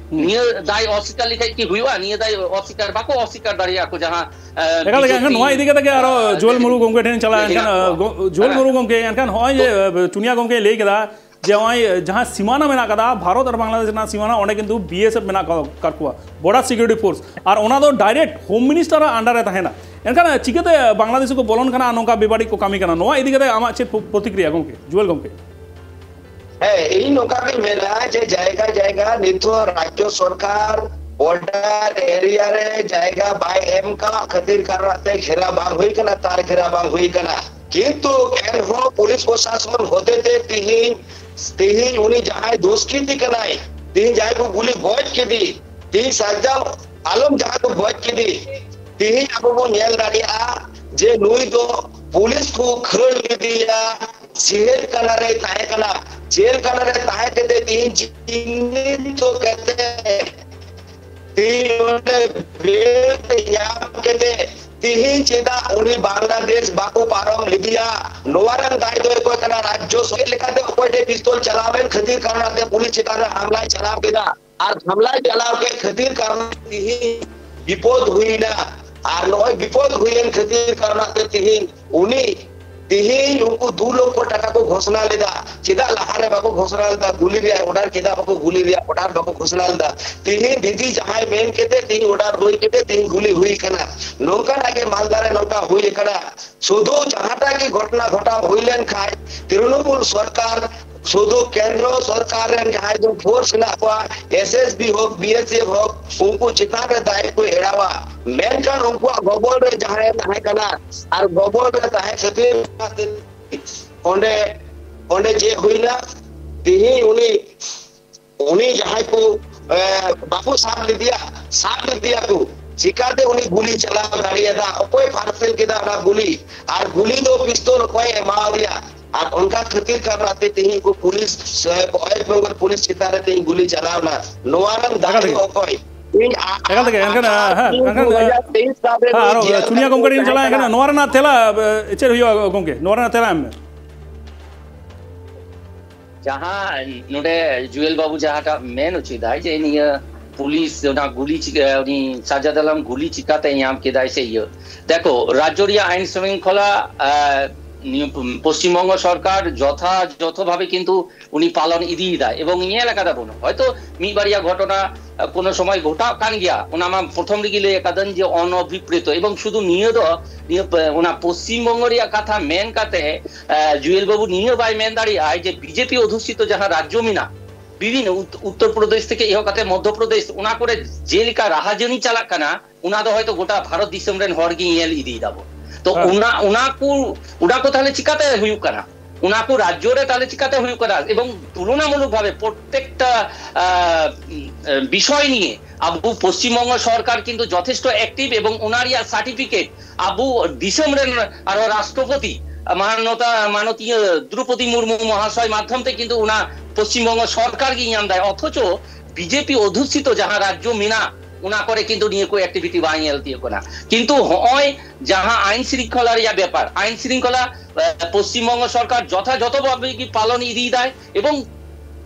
ᱦᱩᱸ᱾ ᱱᱤᱭᱟᱹ ᱫᱟᱭ ᱚᱥᱤᱠᱟᱨ ᱞᱮᱠᱷᱟᱡ ᱠᱤ ᱦᱩᱭᱩᱜᱼᱟ? ᱱᱤᱭᱟᱹ ᱫᱟᱭ ᱚᱥᱤᱠᱟᱨ, ᱵᱟᱠᱚ ᱚᱥᱤᱠᱟᱨ ᱫᱟᱲᱮᱭᱟᱜᱼᱟ ᱠᱚ ᱡᱟᱦᱟᱸ, ᱟ, ᱮᱠᱟᱞ ᱜᱮ, ᱵᱤᱡᱮᱯᱤ, ᱮᱱᱠᱷᱟᱱ ᱱᱚᱣᱟ ᱤᱫᱤ ᱠᱟᱛᱮ ᱜᱮ ᱟᱨᱚ ᱟ, ᱡᱩᱣᱟᱹᱞ ᱢᱩᱨᱢᱩ ᱜᱚᱢᱠᱮ ᱴᱷᱮᱱ ᱪᱟᱞᱟᱜᱼᱟ᱾ ᱦᱮᱱᱟᱜ ᱮᱱᱠᱷᱟᱱ, ᱠᱚᱣᱟ᱾ ᱟ, ᱜᱚ-, ᱡᱩᱣᱟᱹᱞ ᱦᱮᱸ᱾ ᱢᱩᱨᱢᱩ ᱜᱚᱢᱠᱮ, ᱮᱱᱠᱷᱟᱱ ᱦᱚᱸᱜᱼᱚᱭ ᱡᱮ, ᱟ, ᱪᱩᱱᱤᱭᱟ ᱜᱚᱢᱠᱮᱭ ᱞᱟᱹᱭ ᱠᱮᱫᱟ ᱡᱮ ᱱᱚᱜᱼᱚᱭ ᱡᱟᱦᱟᱸ ᱥᱤᱢᱟᱱᱟ ᱢᱮᱱᱟᱜ ᱠᱟᱫᱟ, ᱵᱷᱟᱨᱚᱛ ᱟᱨ ᱵᱟᱝᱞᱟᱫᱮᱥ ᱨᱮᱱᱟᱜ ᱥᱤᱢᱟᱱᱟ, ᱚᱸᱰᱮ ᱠᱤᱱᱛᱩ BSF ᱢᱮᱱᱟᱜ ᱠᱟ-, ᱠᱟᱫ ᱠᱚᱣᱟ, border security force, ᱟᱨ ᱚᱱᱟ ᱫᱚ direct Home Minister ᱟᱜ under ᱨᱮ ᱛᱟᱦᱮᱱᱟ᱾ ᱮᱱᱠᱷᱟᱱ ᱪᱤᱠᱟᱹᱛᱮ ᱵᱟᱝᱞᱟᱫᱮᱥᱤ ᱠᱚ ᱵᱚᱞᱚᱱ ᱠᱟᱱᱟ ᱟᱨ ᱱᱚᱝᱠᱟ ᱵᱮᱵᱟᱹᱲᱤᱡ ᱠᱚ ᱠᱟᱹᱢᱤ ᱠᱟᱱᱟ? ᱱᱚᱣᱟ ᱤᱫᱤ ᱠᱟᱛᱮ ᱟᱢᱟᱜ ᱪᱮᱫ ᱯᱨᱚ-, ᱯᱨᱚᱛᱤᱠᱨᱤᱭᱟ ᱜᱚᱢᱠᱮ, ᱡᱩᱣᱟᱹᱞ ᱜᱚᱢᱠᱮ? ᱦᱮᱸ, ᱤᱧ ᱱᱚᱝᱠᱟ ᱜᱤᱧ ᱢᱮᱱᱟ ᱡᱮ ᱡᱟᱭᱜᱟ ᱡᱟᱭᱜᱟ ᱱᱤᱛᱚᱜ ᱨᱟᱡᱽᱡᱚ ᱥᱚᱨᱠᱟᱨ border area ᱨᱮ ᱡᱟᱭᱜᱟ ᱵᱟᱭ ᱮᱢ ᱠᱟᱜ ᱠᱷᱟᱹᱛᱤᱨ ᱠᱟᱨᱚᱱ ᱛᱮ ᱜᱷᱮᱨᱟ ᱵᱟᱝ ᱦᱩᱭ ᱠᱟᱱᱟ, ᱛᱟᱨ ᱜᱷᱮᱨᱟ ᱵᱟᱝ ᱦᱩᱭ ᱠᱟᱱᱟ᱾ ᱠᱤᱱᱛᱩ ᱮᱱᱦᱚᱸ ᱯᱩᱞᱤᱥ ᱯᱨᱚᱥᱟᱥᱚᱱ ᱦᱚᱛᱮᱛᱮ ᱛᱤᱦᱤᱧ, ᱛᱤᱦᱤᱧ ᱩᱱᱤ ᱡᱟᱦᱟᱸᱭ ᱫᱩᱥᱠᱨᱤᱛᱤ ᱠᱟᱱᱟᱭ, ᱛᱤᱦᱤᱧ ᱡᱟᱦᱟᱸᱭ ᱠᱚ ᱜᱩᱞᱤ ᱜᱚᱡ ᱠᱮᱫᱮ, ᱛᱤᱦᱤᱧ ᱥᱟᱨᱡᱟᱢ ᱟᱞᱚᱢ ᱡᱟᱦᱟᱸᱭ ᱠᱚ ᱜᱚᱡ ᱠᱮᱫᱮ, ᱛᱤᱦᱤᱧ ᱟᱵᱚ ᱵᱚᱱ ᱧᱮᱞ ᱫᱟᱲᱮᱭᱟᱜᱼᱟ ᱡᱮ ᱱᱩᱭ ᱫᱚ ᱯᱩᱞᱤᱥ ᱠᱚ ᱠᱷᱟᱹᱲ ᱞᱮᱫᱮᱭᱟ, ᱡᱮᱞ ᱠᱟᱱᱟ ᱨᱮ ᱛᱟᱦᱮᱸ ᱠᱟᱱᱟ᱾ ᱡᱮᱞ ᱠᱟᱱᱟ ᱨᱮ ᱛᱟᱦᱮᱸ ᱠᱟᱛᱮ ᱛᱤᱦᱤᱧ ᱪᱤᱱᱦᱤᱛ ᱠᱟᱛᱮ ᱛᱤᱦᱤᱧ ᱚᱸᱰᱮ ᱵᱮᱞ ᱧᱟᱢ ᱠᱟᱛᱮ ᱛᱤᱦᱤᱧ ᱪᱮᱫᱟᱜ ᱩᱱᱤ ᱵᱟᱝᱞᱟᱫᱮᱥ ᱵᱟᱠᱚ ᱯᱟᱨᱚᱢ ᱞᱮᱫᱮᱭᱟ? ᱱᱚᱣᱟ ᱨᱮᱱ ᱫᱟᱭ ᱫᱚ ᱚᱠᱚᱭ ᱠᱟᱱᱟ? ᱨᱟᱡᱽᱡᱚ ᱥᱚᱨᱠᱟᱨ ᱞᱮᱠᱟᱛᱮ ᱚᱠᱚᱭ ᱴᱷᱮᱱ ᱯᱤᱥᱛᱚᱞ ᱪᱟᱞᱟᱣ ᱞᱮᱱ ᱠᱷᱟᱹᱛᱤᱨ ᱠᱟᱨᱚᱱ ᱛᱮ ᱯᱩᱞᱤᱥ ᱪᱮᱛᱟᱱ ᱨᱮ ᱦᱟᱢᱞᱟᱭ ᱪᱟᱞᱟᱣ ᱠᱮᱫᱟ᱾ ᱟᱨ ᱦᱟᱢᱞᱟᱭ ᱪᱟᱞᱟᱣ ᱠᱮᱫ ᱠᱷᱟᱹᱛᱤᱨ ᱠᱟᱨᱚᱱ ᱛᱮ ᱛᱤᱦᱤᱧ ᱵᱤᱯᱚᱫ ᱦᱩᱭᱱᱟ᱾ ᱟᱨ ᱱᱚᱜᱼᱚᱭ ᱵᱤᱯᱚᱫ ᱦᱩᱭᱮᱱ ᱠᱷᱟᱹᱛᱤᱨ ᱠᱟᱨᱚᱱ ᱛᱮ ᱛᱤᱦᱤᱧ ᱩᱱᱤ ᱛᱮᱦᱮᱧ ᱩᱱᱠᱩ ᱫᱩ ᱞᱚᱠᱠᱷᱚ ᱴᱟᱠᱟ ᱠᱚ ᱜᱷᱳᱥᱱᱟ ᱞᱮᱫᱟ, ᱪᱮᱫᱟᱜ ᱞᱟᱦᱟᱨᱮ ᱵᱟᱠᱚ ᱜᱷᱳᱥᱱᱟ ᱞᱮᱫᱟ? ᱜᱩᱞᱤ ᱨᱮᱭᱟᱜ ᱚᱨᱰᱟᱨ ᱪᱮᱫᱟᱜ ᱵᱟᱠᱚ ᱜᱷᱳᱥᱱᱟ ᱞᱮᱫᱟ? ᱚᱨᱰᱟᱨ ᱵᱟᱠᱚ ᱜᱷᱳᱥᱱᱟ ᱞᱮᱫᱟ᱾ ᱛᱮᱦᱮᱧ ᱫᱤᱫᱤ ᱡᱟᱦᱟᱸᱭ ᱢᱮᱱ ᱠᱮᱛᱮ, ᱛᱮᱦᱮᱧ ᱚᱨᱰᱟᱨ ᱦᱩᱭ ᱠᱮᱛᱮ, ᱛᱮᱦᱮᱧ ᱜᱩᱞᱤ ᱦᱩᱭ ᱠᱟᱱᱟ᱾ ᱱᱚᱝᱠᱟᱱᱟᱜ ᱜᱮ ᱢᱟᱞᱫᱟ ᱨᱮ ᱱᱚᱝᱠᱟ ᱦᱩᱭ ᱟᱠᱟᱱᱟ᱾ ᱥᱩᱫᱷᱩ ᱡᱟᱦᱟᱸᱴᱟᱜ ᱜᱮ ᱜᱷᱚᱴᱱᱟ ᱜᱷᱚᱴᱟᱣ ᱦᱩᱭ ᱞᱮᱱ ᱠᱷᱟᱱ ᱛᱨᱤᱱᱚᱢᱩᱞ ᱥᱚᱨᱠᱟᱨ, ᱥᱩᱫᱷᱩ ᱠᱮᱱᱫᱨᱚ ᱥᱚᱨᱠᱟᱨ ᱨᱮᱱ ᱡᱟᱦᱟᱸᱭ ᱫᱚ ᱯᱷᱳᱨᱥ ᱦᱮᱱᱟᱜ ᱠᱚᱣᱟ, ᱮᱥ ᱮᱥ ᱵᱤ ᱦᱳᱠ, ᱵᱤ ᱮᱥ ᱮᱯᱷ ᱦᱳᱠ, ᱩᱱᱠᱩ ᱪᱮᱛᱟᱱ ᱨᱮ ᱫᱟᱭ ᱠᱚ ᱮᱲᱟᱣᱟ᱾ ᱢᱮᱱᱠᱷᱟᱱ ᱩᱱᱠᱩᱣᱟᱜ ᱜᱚᱵᱚᱞ ᱨᱮ ᱡᱟᱦᱟᱸᱭ ᱛᱟᱦᱮᱸ ᱠᱟᱱᱟ ᱟᱨ ᱜᱚᱵᱚᱞ ᱨᱮ ᱛᱟᱦᱮᱸ ᱠᱷᱟᱹᱛᱤᱨ ᱚᱸᱰᱮ, ᱚᱸᱰᱮ ᱪᱮᱫ ᱦᱩᱭᱱᱟ? ᱛᱮᱦᱮᱧ ᱩᱱᱤ, ᱩᱱᱤ ᱡᱟᱦᱟᱸᱭ ᱠᱚ, ᱮ, ᱵᱟᱠᱚ ᱥᱟᱵ ᱞᱮᱫᱮᱭᱟ, ᱥᱟᱵ ᱞᱮᱫᱮᱭᱟ ᱠᱚ, ᱪᱤᱠᱟᱛᱮ ᱩᱱᱤ ᱜᱩᱞᱤ ᱪᱟᱞᱟᱣ ᱫᱟᱲᱮᱭᱟᱫᱟ? ᱚᱠᱚᱭ ᱯᱷᱟᱨᱥᱮᱞ ᱠᱮᱫᱟ ᱚᱱᱟ ᱜᱩᱞᱤ? ᱟᱨ ᱜᱩᱞᱤ ᱫᱚ ᱯᱤᱥᱛᱚᱞ ᱚᱠᱚᱭᱮ ᱮᱢᱟᱣᱟᱫᱮᱭᱟ? ᱟᱨ ᱚᱱᱠᱟ ᱠᱷᱟᱹᱛᱤᱨ ᱠᱟᱨᱚᱱᱟᱛᱮ ᱛᱮᱦᱮᱧ ᱠᱚ ᱯᱩᱞᱤᱥ, ᱥᱮ ᱳᱭᱮᱥᱴ ᱵᱮᱝᱜᱚᱞ ᱯᱩᱞᱤᱥ ᱪᱮᱛᱟᱱ ᱨᱮ ᱛᱮᱦᱮᱧ ᱜᱩᱞᱤ ᱪᱟᱞᱟᱣ ᱮᱱᱟ᱾ ᱱᱚᱣᱟ ᱨᱮᱱ ᱮᱠᱟᱞ ᱫᱟᱭ ᱛᱮᱜᱮ᱾ ᱫᱚ ᱚᱠᱚᱭ? ᱤᱧ ᱟ-, ᱮᱠᱟᱞ ᱛᱮᱜᱮ, ᱮᱱᱠᱷᱟᱱ, ᱟᱥᱟᱲ ᱦᱮᱸ, ᱛᱤᱱ ᱮᱱᱠᱷᱟᱱ, ᱫᱩ ᱦᱟᱡᱟᱨ ᱛᱮᱭᱤᱥ ᱥᱟᱞ ᱨᱮ ᱦᱮᱸ, ᱱᱩᱭ ᱟᱨᱚ ᱡᱤᱭᱚᱱ ᱪᱩᱱᱭᱟ ᱨᱮ ᱜᱚᱢᱠᱮ ᱴᱷᱮᱱ ᱛᱟᱦᱮᱸ ᱪᱟᱞᱟᱣ ᱮᱱᱠᱷᱟᱱ, ᱠᱟᱱᱟ᱾ ᱱᱚᱣᱟ ᱨᱮᱱᱟᱜ ᱛᱮᱞᱟ, ᱮ, ᱪᱮᱫ ᱦᱩᱭᱩᱜᱼᱟ ᱜᱚᱢᱠᱮ? ᱱᱚᱣᱟ ᱨᱮᱱᱟᱜ ᱛᱮᱞᱟ ᱮᱢ ᱢᱮ᱾ ᱡᱟᱦᱟᱸ ᱱᱚᱰᱮ ᱡᱩᱭᱮᱞ ᱵᱟᱹᱵᱩ ᱡᱟᱦᱟᱸᱴᱟᱜ ᱢᱮᱱ ᱦᱚᱪᱚᱭᱮᱫᱟᱭ ᱡᱮ ᱱᱤᱭᱟᱹ ᱯᱩᱞᱤᱥ ᱚᱱᱟ ᱜᱩᱞᱤ ᱪᱤᱠᱟᱹ, ᱩᱱᱤ ᱥᱟᱡᱟᱫ ᱟᱞᱚᱢ ᱜᱩᱞᱤ ᱪᱤᱠᱟᱛᱮ ᱧᱟᱢ ᱠᱮᱫᱟᱭ ᱥᱮ ᱤᱭᱟᱹ, ᱫᱮᱠᱷᱚ, ᱨᱟᱡᱽᱡᱚ ᱨᱮᱭᱟᱜ ᱟᱭᱤᱱ ᱥᱨᱤᱝᱠᱷᱚᱞᱟ, ᱮ, ᱱᱤᱭᱟᱹ ᱯᱚᱥᱪᱤᱢ ᱵᱚᱝᱜᱚ ᱥᱚᱨᱠᱟᱨ ᱡᱚᱛᱷᱟ, ᱡᱚᱛᱷᱚ ᱵᱷᱟᱵᱮ ᱠᱤᱱᱛᱩ ᱩᱱᱤ ᱯᱟᱞᱚᱱ ᱤᱫᱤᱭᱮᱫᱟᱭ ᱮᱵᱚᱝ ᱧᱮᱞ ᱟᱠᱟᱫᱟ ᱵᱚᱱ᱾ ᱦᱚᱭᱛᱚ ᱢᱤᱫ ᱵᱟᱨᱭᱟ ᱜᱷᱚᱴᱚᱱᱟ, ᱮ, ᱠᱳᱱᱳ ᱥᱚᱢᱚᱭ ᱜᱷᱚᱴᱟᱜ ᱠᱟᱱ ᱜᱮᱭᱟ, ᱚᱱᱟ ᱢᱟ ᱯᱨᱚᱛᱷᱚᱢ ᱨᱮᱜᱮ ᱞᱟᱹᱭ ᱟᱠᱟᱫᱟᱹᱧ ᱡᱮ ᱚᱱᱚᱵᱷᱤᱯᱨᱮᱛᱚ, ᱮᱵᱚᱝ ᱥᱩᱫᱷᱩ ᱱᱤᱭᱟᱹ ᱫᱚ, ᱱᱤᱭᱟᱹ ᱯᱮ-, ᱚᱱᱟ ᱯᱚᱥᱪᱤᱢ ᱵᱚᱝᱜᱚ ᱨᱮᱭᱟᱜ ᱠᱟᱛᱷᱟ ᱢᱮᱱ ᱠᱟᱛᱮ, ᱮ, ᱡᱩᱭᱮᱞ ᱵᱟᱹᱵᱩ ᱱᱤᱭᱟᱹ ᱵᱟᱭ ᱢᱮᱱ ᱫᱟᱲᱮᱭᱟᱜᱼᱟ ᱡᱮ ᱵᱤᱡᱮᱯᱤ ᱚᱫᱷᱩᱥᱤᱛᱚ ᱡᱟᱦᱟᱸ ᱨᱟᱡᱽᱡᱚ ᱢᱮᱱᱟᱜ, ᱵᱤᱵᱷᱤᱱᱱᱚ ᱩᱛ-, ᱩᱛᱛᱚᱨ ᱯᱨᱚᱫᱮᱥ ᱛᱷᱮᱠᱮ ᱮᱦᱚᱵ ᱠᱟᱛᱮ ᱢᱚᱫᱽᱫᱷᱚ ᱯᱨᱚᱫᱮᱥ, ᱚᱱᱟ ᱠᱚᱨᱮ ᱡᱮᱞᱮᱠᱟ ᱨᱟᱦᱟᱡᱟᱹᱱᱤ ᱪᱟᱞᱟᱜ ᱠᱟᱱᱟ, ᱚᱱᱟ ᱫᱚ ᱦᱚᱭᱛᱚ ᱜᱚᱴᱟ ᱵᱷᱟᱨᱚᱛ ᱫᱤᱥᱚᱢ ᱨᱮᱱ ᱦᱚᱲ ᱜᱮ ᱧᱮᱞ ᱤᱫᱤᱭ ᱫᱟᱵᱚ᱾ ᱛᱚ ᱦᱮᱸ᱾ ᱚᱱᱟ, ᱚᱱᱟ ᱠᱚ, ᱚᱱᱟ ᱠᱚ ᱛᱟᱦᱞᱮ ᱪᱤᱠᱟᱛᱮ ᱦᱩᱭᱩᱜ ᱠᱟᱱᱟ? ᱚᱱᱟ ᱠᱚ ᱨᱟᱡᱽᱡᱚ ᱨᱮ ᱛᱟᱦᱞᱮ ᱪᱤᱠᱟᱛᱮ ᱦᱩᱭᱩᱜ ᱠᱟᱱᱟ? ᱮᱵᱚᱝ ᱛᱩᱞᱚᱱᱟᱢᱩᱞᱚᱠ ᱵᱷᱟᱵᱮ ᱯᱨᱚᱛᱛᱮᱠᱴᱟ, ᱟ, ᱩ, ᱵᱤᱥᱚᱭ ᱱᱤᱭᱮ ᱟᱵᱚ ᱯᱚᱥᱪᱤᱢ ᱵᱚᱝᱜᱚ ᱥᱚᱨᱠᱟᱨ ᱠᱤᱱᱛᱩ ᱡᱚᱛᱷᱮᱥᱴᱚ ᱮᱠᱴᱤᱵᱷ ᱮᱵᱚᱝ ᱚᱱᱟ ᱨᱮᱭᱟᱜ ᱥᱟᱨᱴᱤᱯᱷᱤᱠᱮᱴ ᱟᱵᱚ ᱫᱤᱥᱚᱢ ᱨᱮᱱ ᱟᱨᱚ ᱨᱟᱥᱴᱨᱚᱯᱚᱛᱤ ᱢᱟᱱᱚᱛᱟ, ᱢᱟᱱᱚᱛᱤᱭᱟᱹ ᱫᱨᱚᱯᱚᱫᱤ ᱢᱩᱨᱢᱩ ᱢᱚᱦᱟᱥᱚᱭ ᱢᱟᱫᱽᱫᱷᱚᱢ ᱛᱮ ᱠᱤᱱᱛᱩ ᱚᱱᱟ ᱯᱚᱥᱪᱤᱢ ᱵᱚᱝᱜᱚ ᱥᱚᱨᱠᱟᱨ ᱜᱮ ᱧᱟᱢ ᱫᱟᱭ, ᱚᱛᱷᱚᱪᱚ ᱵᱤᱡᱮᱯᱤ ᱚᱫᱷᱩᱥᱤᱛᱚ ᱡᱟᱦᱟᱸ ᱨᱟᱡᱽᱡᱚ ᱢᱮᱱᱟᱜ, ᱚᱱᱟ ᱠᱚᱨᱮ ᱠᱤᱱᱛᱩ ᱱᱤᱭᱟᱹ ᱠᱚ ᱮᱠᱴᱤᱵᱷᱤᱴᱤ ᱵᱟᱝ ᱧᱮᱞ ᱛᱤᱭᱳᱜ ᱠᱟᱱᱟ᱾ ᱠᱤᱱᱛᱩ ᱦᱚᱸᱜᱼᱚᱭ ᱡᱟᱦᱟᱸ ᱟᱭᱤᱱ ᱥᱨᱤᱝᱠᱷᱚᱞᱟ ᱨᱮᱭᱟᱜ ᱵᱮᱯᱟᱨ, ᱟᱭᱤᱱ ᱥᱨᱤᱝᱠᱷᱚᱞᱟ, ᱮ, ᱯᱚᱥᱪᱤᱢ ᱵᱚᱝᱜᱚ ᱥᱚᱨᱠᱟᱨ ᱡᱚᱛᱷᱟᱡᱚᱛᱷᱚ ᱵᱷᱟᱵᱮ ᱜᱮ ᱯᱟᱞᱚᱱ ᱤᱫᱤᱭᱮᱫᱟᱭ ᱮᱵᱚᱝ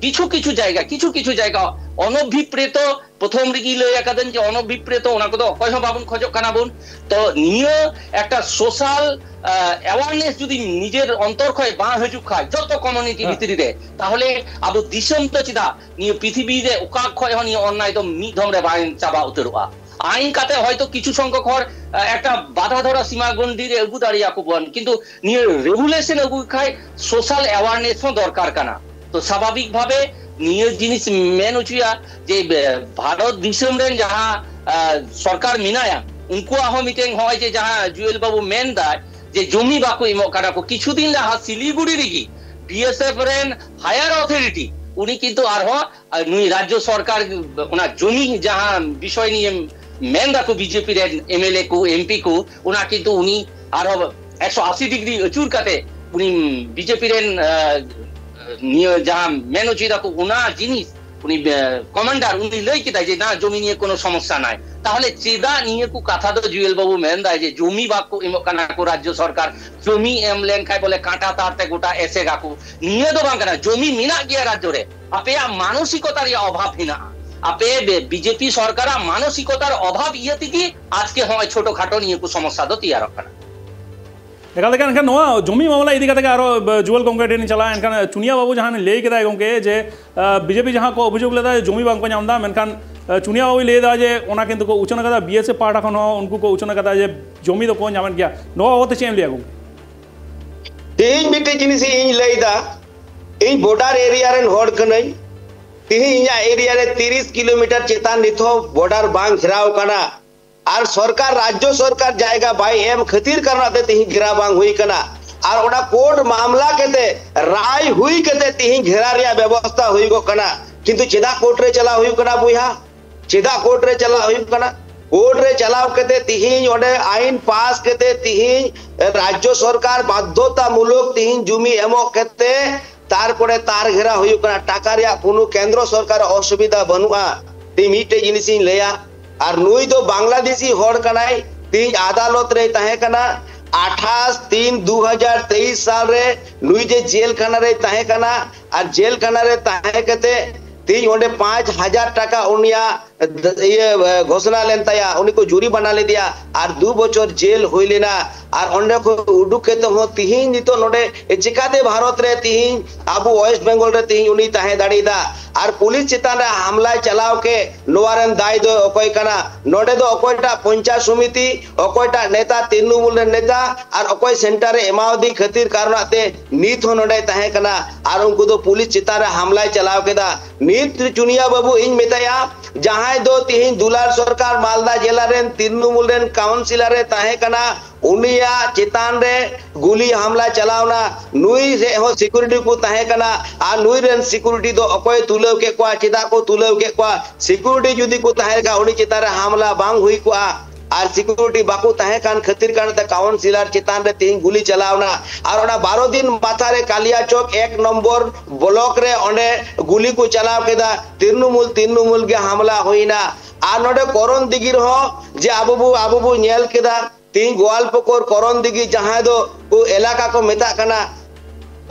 ᱠᱤᱪᱷᱩ ᱠᱤᱪᱷᱩ ᱡᱟᱭᱜᱟ, ᱠᱤᱪᱷᱩ ᱠᱤᱪᱷᱩ ᱡᱟᱭᱜᱟ ᱚᱱᱚᱵᱷᱤᱯᱨᱮᱛᱚ, ᱯᱨᱚᱛᱷᱚᱢ ᱨᱮᱜᱮ ᱞᱟᱹᱭ ᱟᱠᱟᱫᱟᱹᱧ ᱡᱮ ᱚᱱᱚᱵᱷᱤᱯᱨᱮᱛᱚ ᱚᱱᱟ ᱠᱚᱫᱚ ᱚᱠᱚᱭ ᱦᱚᱸ ᱵᱟᱵᱚᱱ ᱠᱷᱚᱡᱚᱜ ᱠᱟᱱᱟ ᱵᱚᱱ᱾ ᱛᱚ ᱱᱤᱭᱟᱹ ᱮᱠᱴᱟ ᱥᱳᱥᱟᱞ ᱟᱣᱟᱨᱱᱮᱥ ᱡᱩᱫᱤ ᱱᱤᱡᱮᱨ ᱚᱱᱛᱚᱨ ᱠᱷᱚᱱ ᱵᱟᱝ ᱦᱤᱡᱩᱜ ᱠᱷᱟᱡ ᱡᱚᱛᱚ ᱠᱚᱢᱤᱭᱩᱱᱤᱴᱤ ᱦᱮᱸ᱾ ᱵᱷᱤᱛᱨᱤ ᱨᱮ, ᱛᱟᱦᱚᱞᱮ ᱟᱵᱚ ᱫᱤᱥᱚᱢ ᱫᱚ ᱪᱮᱫᱟᱜ ᱱᱤᱭᱟᱹ ᱯᱨᱤᱛᱷᱤᱵᱤ ᱨᱮ ᱚᱠᱟ ᱠᱷᱚᱡ ᱦᱚᱸ ᱱᱤᱭᱟᱹ ᱚᱱᱱᱟᱭ ᱫᱚ ᱢᱤᱫ ᱫᱷᱚᱢ ᱨᱮ ᱵᱟᱝ ᱪᱟᱵᱟ ᱩᱛᱟᱹᱨᱚᱜᱼᱟ᱾ ᱟᱭᱤᱱ ᱠᱟᱛᱮ ᱦᱚᱭᱛᱚ ᱠᱤᱪᱷᱩ ᱥᱚᱝᱠᱷᱚᱠ ᱦᱚᱲ, ᱟ, ᱮᱠᱴᱟ ᱵᱟᱫᱷᱟ ᱫᱷᱚᱨᱟ ᱥᱤᱢᱟ ᱜᱚᱱᱰᱤ ᱨᱮ ᱟᱹᱜᱩ ᱫᱟᱲᱮᱭᱟᱠᱚ ᱵᱚᱱ, ᱠᱤᱱᱛᱩ ᱱᱤᱭᱟᱹ ᱨᱮᱜᱩᱞᱮᱥᱚᱱ ᱟᱹᱜᱩ ᱠᱷᱟᱡ ᱥᱳᱥᱟᱞ ᱟᱣᱟᱨᱱᱮᱥ ᱦᱚᱸ ᱫᱚᱨᱠᱟᱨ ᱠᱟᱱᱟ᱾ ᱛᱚ ᱥᱟᱵᱷᱟᱵᱤᱠ ᱵᱷᱟᱵᱮ ᱱᱤᱭᱟᱹ ᱡᱤᱱᱤᱥ ᱢᱮᱱ ᱦᱚᱪᱚᱭᱟ ᱡᱮ, ᱵᱮ-, ᱵᱷᱟᱨᱚᱛ ᱫᱤᱥᱚᱢ ᱨᱮᱱ ᱡᱟᱦᱟᱸ, ᱟ, ᱥᱚᱨᱠᱟᱨ ᱢᱮᱱᱟᱭᱟ, ᱩᱱᱠᱩᱣᱟᱜ ᱦᱚᱸ ᱢᱤᱫᱴᱮᱱ ᱦᱚᱸᱜᱼᱚᱭ ᱡᱮ ᱡᱟᱦᱟᱸ ᱡᱩᱭᱮᱞ ᱵᱟᱹᱵᱩ ᱢᱮᱱ ᱫᱟᱭ ᱡᱮ ᱡᱚᱢᱤ ᱵᱟᱠᱚ ᱮᱢᱚᱜ ᱠᱟᱱᱟ ᱠᱚ, ᱠᱤᱪᱷᱩ ᱫᱤᱱ ᱞᱟᱦᱟ ᱥᱤᱞᱤᱜᱩᱲᱤ ᱨᱮᱜᱮ ᱵᱤ ᱮᱥ ᱮᱯᱷ ᱨᱮᱱ ᱦᱟᱭᱟᱨ ᱚᱛᱷᱚᱨᱤᱴᱤ ᱩᱱᱤ ᱠᱤᱱᱛᱩ ᱟᱨᱦᱚᱸ, ᱟ, ᱱᱩᱭ ᱨᱟᱡᱽᱡᱚ ᱥᱚᱨᱠᱟᱨ ᱚᱱᱟ ᱡᱚᱢᱤ ᱡᱟᱦᱟᱸ ᱵᱤᱥᱚᱭ ᱱᱤᱭᱮ ᱢᱮᱱ ᱫᱟᱠᱚ ᱵᱤ ᱡᱮ ᱯᱤ ᱨᱮᱱ ᱮᱢ ᱮᱞ ᱮ ᱠᱚ, ᱮᱢ ᱯᱤ ᱠᱚ, ᱚᱱᱟ ᱠᱤᱱᱛᱩ ᱩᱱᱤ ᱟᱨᱦᱚᱸ ᱮᱠᱥᱚ ᱟᱥᱤ ᱰᱤᱜᱽᱨᱤ ᱟᱹᱪᱩᱨ ᱠᱟᱛᱮ ᱩᱱᱤ ᱵᱤ ᱡᱮ ᱯᱤ ᱨᱮᱱ, ᱟ, ᱱᱤᱭᱟᱹ ᱡᱟᱦᱟᱸ ᱢᱮᱱ ᱦᱚᱪᱚᱭ ᱫᱟᱠᱚ ᱚᱱᱟ ᱡᱤᱱᱤᱥ ᱩᱱᱤ, ᱮ, ᱠᱚᱢᱟᱱᱰᱟᱨ ᱩᱱᱤ ᱞᱟᱹᱭ ᱠᱮᱫᱟᱭ ᱡᱮ ᱱᱟ ᱡᱚᱢᱤ ᱱᱤᱭᱮ ᱠᱳᱱᱳ ᱥᱚᱢᱚᱥᱥᱟ ᱱᱟᱭ᱾ ᱛᱟᱦᱚᱞᱮ ᱪᱮᱫᱟᱜ ᱱᱤᱭᱟᱹ ᱠᱚ ᱠᱟᱛᱷᱟ ᱫᱚ ᱡᱩᱭᱮᱞ ᱵᱟᱹᱵᱩ ᱢᱮᱱᱫᱟᱭ ᱡᱮ ᱡᱚᱢᱤ ᱵᱟᱠᱚ ᱮᱢᱚᱜ ᱠᱟᱱᱟ ᱠᱚ ᱨᱟᱡᱽᱡᱚ ᱥᱚᱨᱠᱟᱨ, ᱡᱚᱢᱤ ᱮᱢ ᱞᱮᱱᱠᱷᱟᱱ ᱵᱚᱞᱮ ᱠᱟᱸᱴᱟ ᱛᱟᱨ ᱛᱮ ᱜᱚᱴᱟ ᱮᱥᱮᱜᱟᱠᱚ? ᱱᱤᱭᱟᱹ ᱫᱚ ᱵᱟᱝ ᱠᱟᱱᱟ, ᱡᱚᱢᱤ ᱢᱮᱱᱟᱜ ᱜᱮᱭᱟ ᱨᱟᱡᱽᱡᱚ ᱨᱮ, ᱟᱯᱮᱭᱟᱜ ᱢᱟᱱᱚᱥᱤᱠᱚᱛᱟ ᱨᱮᱭᱟᱜ ᱚᱵᱷᱟᱵ ᱦᱮᱱᱟᱜᱼᱟ᱾ ᱟᱯᱮ ᱵᱤ ᱡᱮ ᱯᱤ ᱥᱚᱨᱠᱟᱨᱟᱜ ᱢᱟᱱᱚᱥᱤᱠᱚᱛᱟᱨ ᱚᱵᱷᱟᱵ ᱤᱭᱟᱹ ᱛᱮᱜᱮ ᱟᱡᱠᱮ ᱦᱚᱸᱜᱼᱚᱭ ᱪᱷᱳᱴᱳ ᱠᱷᱟᱴᱳ ᱱᱤᱭᱟᱹ ᱠᱚ ᱥᱚᱢᱚᱥᱥᱟ ᱫᱚ ᱛᱮᱭᱟᱨᱚᱜ ᱠᱟᱱᱟ᱾ ᱮᱠᱟᱞ ᱛᱮᱜᱮ ᱮᱱᱠᱷᱟᱱ ᱱᱚᱣᱟ ᱡᱚᱢᱤ ᱢᱟᱢᱞᱟ ᱤᱫᱤ ᱠᱟᱛᱮ ᱜᱮ ᱟᱨᱚ, ᱵ-, ᱡᱩᱣᱮᱞ ᱜᱚᱢᱠᱮ ᱴᱷᱮᱱ ᱤᱧ ᱪᱟᱞᱟᱜᱼᱟ᱾ ᱮᱱᱠᱷᱟᱱ ᱪᱩᱱᱤᱭᱟ ᱵᱟᱹᱵᱩ ᱡᱟᱦᱟᱸ ᱞᱟᱹᱭ ᱠᱮᱫᱟᱭ ᱜᱚᱢᱠᱮ ᱡᱮ, ᱟ, ᱵᱤ ᱡᱮ ᱯᱤ ᱡᱟᱦᱟᱸ ᱠᱚ ᱚᱵᱷᱤᱡᱳᱜᱽ ᱞᱮᱫᱟ ᱡᱚᱢᱤ ᱵᱟᱝᱠᱚ ᱧᱟᱢ ᱮᱫᱟ, ᱢᱮᱱᱠᱷᱟᱱ, ᱟ, ᱪᱩᱱᱤᱭᱟ ᱵᱟᱹᱵᱩᱭ ᱞᱟᱹᱭ ᱮᱫᱟ ᱡᱮ ᱚᱱᱟ ᱠᱤᱱᱛᱩ ᱠᱚ ᱩᱪᱷᱟᱹᱱ ᱟᱠᱟᱫᱟ, ᱵᱤ ᱮᱥ ᱮᱯᱷ ᱯᱟᱦᱴᱟ ᱠᱷᱚᱱ ᱦᱚᱸ ᱩᱱᱠᱩ ᱠᱚ ᱩᱪᱷᱟᱹᱱ ᱟᱠᱟᱫᱟ ᱡᱮ ᱡᱚᱢᱤ ᱫᱚᱠᱚ ᱧᱟᱢᱮᱫ ᱜᱮᱭᱟ᱾ ᱱᱚᱣᱟ ᱵᱟᱵᱚᱫ ᱛᱮ ᱪᱮᱫ ᱮᱢ ᱞᱟᱹᱭᱟ ᱜᱚᱢᱠᱮ? ᱛᱮᱦᱮᱧ ᱢᱤᱫᱴᱮᱡ ᱡᱤᱱᱤᱥ ᱤᱧ ᱞᱟᱹᱭ ᱮᱫᱟ, ᱤᱧ ᱵᱚᱰᱟᱨ ᱮᱨᱤᱭᱟ ᱨᱮᱱ ᱦᱚᱲ ᱠᱟᱹᱱᱟᱹᱧ᱾ ᱛᱮᱦᱮᱧ ᱤᱧᱟᱹᱜ ᱮᱨᱤᱭᱟ ᱨᱮ ᱛᱤᱨᱤᱥ ᱠᱤᱞᱳᱢᱤᱴᱟᱨ ᱪᱮᱛᱟᱱ ᱱᱤᱛ ᱦᱚᱸ ᱵᱚᱰᱟᱨ ᱵᱟᱝ ᱜᱷᱮᱨᱟᱣ ᱠᱟᱱᱟ᱾ ᱟᱨ ᱥᱚᱨᱠᱟᱨ, ᱨᱟᱡᱽᱡᱚ ᱥᱚᱨᱠᱟᱨ ᱡᱟᱭᱜᱟ ᱵᱟᱭ ᱮᱢ ᱠᱷᱟᱹᱛᱤᱨ ᱠᱟᱨᱚᱱ ᱛᱮ ᱛᱮᱦᱮᱧ ᱜᱷᱮᱨᱟ ᱵᱟᱝ ᱦᱩᱭ ᱠᱟᱱᱟ᱾ ᱟᱨ ᱚᱱᱟ ᱠᱳᱨᱴ ᱢᱟᱢᱞᱟ ᱠᱟᱛᱮ, ᱨᱟᱭ ᱦᱩᱭ ᱠᱟᱛᱮ ᱛᱮᱦᱮᱧ ᱜᱷᱮᱨᱟ ᱨᱮᱭᱟᱜ ᱵᱮᱵᱚᱥᱛᱷᱟ ᱦᱩᱭᱩᱜᱚᱜ ᱠᱟᱱᱟ᱾ ᱠᱤᱱᱛᱩ ᱪᱮᱫᱟᱜ ᱠᱳᱨᱴ ᱨᱮ ᱪᱟᱞᱟᱣ ᱦᱩᱭᱩᱜ ᱠᱟᱱᱟ ᱵᱚᱭᱦᱟ? ᱪᱮᱫᱟᱜ ᱠᱳᱨᱴ ᱨᱮ ᱪᱟᱞᱟᱜ ᱦᱩᱭᱩᱜ ᱠᱟᱱᱟ? ᱠᱳᱨᱴ ᱨᱮ ᱪᱟᱞᱟᱣ ᱠᱟᱛᱮ ᱛᱮᱦᱮᱧ ᱚᱸᱰᱮ ᱟᱭᱤᱱ ᱯᱟᱥ ᱠᱟᱛᱮ ᱛᱮᱦᱮᱧ ᱨᱟᱡᱽᱡᱚ ᱥᱚᱨᱠᱟᱨ ᱵᱟᱫᱽᱫᱷᱚᱛᱟᱢᱩᱞᱚᱠ ᱛᱮᱦᱮᱧ ᱡᱩᱢᱤ ᱮᱢᱚᱜ ᱠᱟᱛᱮ ᱛᱟᱨᱯᱚᱨᱮ ᱛᱟᱨ ᱜᱷᱮᱨᱟ ᱦᱩᱭᱩᱜ ᱠᱟᱱᱟ᱾ ᱴᱟᱠᱟ ᱨᱮᱭᱟᱜ ᱠᱳᱱᱳ ᱠᱮᱱᱫᱨᱚ ᱥᱚᱨᱠᱟᱨᱟᱜ ᱚᱥᱩᱵᱤᱫᱷᱟ ᱵᱟᱹᱱᱩᱜᱼᱟ᱾ ᱛᱮ ᱢᱤᱫᱴᱮᱡ ᱡᱤᱱᱤᱥᱤᱧ ᱞᱟᱹᱭᱟ, ᱟᱨ ᱱᱩᱭ ᱫᱚ ᱵᱟᱝᱞᱟᱫᱮᱥᱤ ᱦᱚᱲ ᱠᱟᱱᱟᱭ᱾ ᱛᱮᱦᱮᱧ ᱟᱫᱟᱞᱚᱛ ᱨᱮᱭ ᱛᱟᱦᱮᱸ ᱠᱟᱱᱟ᱾ ᱟᱴᱷᱟᱥ ᱛᱤᱱ ᱫᱩ ᱦᱟᱡᱟᱨ ᱛᱮᱭᱤᱥ ᱥᱟᱞ ᱨᱮ ᱱᱩᱭ ᱡᱮ ᱡᱮᱞ ᱠᱷᱟᱱᱟ ᱨᱮᱭ ᱛᱟᱦᱮᱸ ᱠᱟᱱᱟ, ᱟᱨ ᱡᱮᱞ ᱠᱷᱟᱱᱟ ᱨᱮ ᱛᱟᱦᱮᱸ ᱠᱟᱛᱮ ᱛᱮᱦᱤᱧ ᱚᱸᱰᱮ ᱯᱟᱸᱪ ᱦᱟᱡᱟᱨ ᱴᱟᱠᱟ ᱩᱱᱤᱭᱟᱜ ᱤᱭᱟᱹ ᱜᱷᱳᱥᱱᱟ ᱞᱮᱱ ᱛᱟᱭᱟ, ᱩᱱᱤ ᱠᱚ ᱡᱩᱨᱤᱢᱟᱱᱟ ᱞᱮᱫᱮᱭᱟ ᱟᱨ ᱫᱩ ᱵᱚᱪᱷᱚᱨ ᱡᱮᱞ ᱦᱩᱭ ᱞᱮᱱᱟ᱾ ᱟᱨ ᱚᱸᱰᱮ ᱠᱷᱚᱱ ᱩᱰᱩᱠ ᱠᱟᱛᱮ ᱦᱚᱸ ᱛᱤᱦᱤᱧ ᱱᱤᱛᱚᱜ ᱱᱚᱰᱮ ᱪᱤᱠᱟᱛᱮ ᱵᱷᱟᱨᱚᱛ ᱨᱮ ᱛᱤᱦᱤᱧ ᱟᱵᱚ ᱳᱭᱮᱥᱴ ᱵᱮᱝᱜᱚᱞ ᱨᱮ ᱛᱤᱦᱤᱧ ᱩᱱᱤ ᱛᱟᱦᱮᱸ ᱫᱟᱲᱮᱭᱟᱫᱟ? ᱟᱨ ᱯᱩᱞᱤᱥ ᱪᱮᱛᱟᱱ ᱨᱮ ᱦᱟᱢᱞᱟᱭ ᱪᱟᱞᱟᱣ ᱠᱮ, ᱱᱚᱣᱟ ᱨᱮᱱ ᱫᱟᱭ ᱫᱚ ᱚᱠᱚᱭ ᱠᱟᱱᱟ? ᱱᱚᱰᱮ ᱫᱚ ᱚᱠᱚᱭᱴᱟᱜ ᱯᱚᱧᱪᱟᱭᱮᱛ ᱥᱚᱢᱤᱛᱤ, ᱚᱠᱚᱭᱴᱟᱜ ᱱᱮᱛᱟ, ᱛᱨᱤᱱᱢᱩᱞ ᱨᱮᱱ ᱱᱮᱛᱟ, ᱟᱨ ᱚᱠᱚᱭ ᱥᱮᱱᱴᱟᱨ ᱨᱮ ᱮᱢᱟᱣᱫᱤᱧ ᱠᱷᱟᱹᱛᱤᱨ ᱠᱟᱨᱚᱱᱟᱜ ᱛᱮ ᱱᱤᱛ ᱦᱚᱸ ᱱᱚᱰᱮ ᱛᱟᱦᱮᱸ ᱠᱟᱱᱟ᱾ ᱟᱨ ᱩᱱᱠᱩ ᱫᱚ ᱯᱩᱞᱤᱥ ᱪᱮᱛᱟᱱ ᱨᱮ ᱦᱟᱢᱞᱟᱭ ᱪᱟᱞᱟᱣ ᱠᱮᱫᱟ᱾ ᱱᱤᱛ ᱪᱩᱱᱤᱭᱟ ᱵᱟᱹᱵᱩ ᱤᱧ ᱢᱮᱛᱟᱭᱟ, ᱡᱟᱦᱟᱸᱭ ᱫᱚ ᱛᱤᱦᱤᱧ ᱫᱩᱞᱟᱞ ᱥᱚᱨᱠᱟᱨ ᱢᱟᱞᱫᱟ ᱡᱮᱞᱟ ᱨᱮᱱ ᱛᱨᱤᱱᱢᱩᱞ ᱨᱮᱱ ᱠᱟᱣᱩᱱᱥᱤᱞᱟᱨ ᱮ ᱛᱟᱦᱮᱸ ᱠᱟᱱᱟ, ᱩᱱᱤᱭᱟᱜ ᱪᱮᱛᱟᱱ ᱨᱮ ᱜᱩᱞᱤ ᱦᱟᱢᱞᱟ ᱪᱟᱞᱟᱣᱱᱟ᱾ ᱱᱩᱭ ᱨᱮ ᱦᱚᱸ ᱥᱤᱠᱩᱨᱤᱴᱤ ᱠᱚ ᱛᱟᱦᱮᱸ ᱠᱟᱱᱟ, ᱟᱨ ᱱᱩᱭ ᱨᱮᱱ ᱥᱤᱠᱩᱨᱤᱴᱤ ᱫᱚ ᱚᱠᱚᱭ ᱛᱩᱞᱟᱹᱣ ᱠᱮᱫ ᱠᱚᱣᱟ, ᱪᱮᱫᱟᱜ ᱠᱚ ᱛᱩᱞᱟᱹᱣ ᱠᱮᱫ ᱠᱚᱣᱟ? ᱥᱤᱠᱩᱨᱤᱴᱤ ᱡᱩᱫᱤ ᱠᱚ ᱛᱟᱦᱮᱸ ᱞᱮᱱᱠᱷᱟᱱ ᱩᱱᱤ ᱪᱮᱛᱟᱱ ᱨᱮ ᱦᱟᱢᱞᱟ ᱵᱟᱝ ᱦᱩᱭ ᱠᱚᱜᱼᱟ᱾ ᱟᱨ ᱥᱤᱠᱩᱨᱤᱴᱤ ᱵᱟᱠᱚ ᱛᱟᱦᱮᱸ ᱠᱟᱱ ᱠᱷᱟᱹᱛᱤᱨ ᱠᱟᱨᱚᱱ ᱛᱮ ᱠᱟᱣᱩᱱᱥᱤᱞᱟᱨ ᱪᱮᱛᱟᱱ ᱨᱮ ᱛᱮᱦᱮᱧ ᱜᱩᱞᱤ ᱪᱟᱞᱟᱣᱱᱟ᱾ ᱟᱨ ᱚᱱᱟ ᱵᱟᱨᱚ ᱫᱤᱱ ᱢᱟᱛᱷᱟ ᱨᱮ ᱠᱟᱞᱤᱭᱟ ᱪᱚᱠ ᱮᱠ ᱱᱚᱢᱵᱚᱨ ᱵᱞᱚᱠ ᱨᱮ ᱚᱸᱰᱮ ᱜᱩᱞᱤ ᱠᱚ ᱪᱟᱞᱟᱣ ᱠᱮᱫᱟ, ᱛᱨᱤᱱᱢᱩᱞ ᱛᱨᱤᱱᱢᱩᱞ ᱜᱮ ᱦᱟᱢᱞᱟ ᱦᱩᱭᱱᱟ᱾ ᱟᱨ ᱱᱚᱰᱮ ᱠᱚᱨᱚᱱ ᱫᱤᱜᱤ ᱨᱮᱦᱚᱸ ᱡᱮ ᱟᱵᱚ ᱵᱚ ᱟᱵᱚ ᱵᱚ ᱧᱮᱞ ᱠᱮᱫᱟ, ᱛᱮᱦᱮᱧ ᱜᱳᱣᱟᱞᱯᱚᱠᱚᱨ ᱠᱚᱨᱚᱱ ᱫᱤᱜᱤ ᱡᱟᱦᱟᱸᱭ ᱫᱚ ᱠᱚ ᱮᱞᱟᱠᱟ ᱠᱚ ᱢᱮᱛᱟᱜ ᱠᱟᱱᱟ,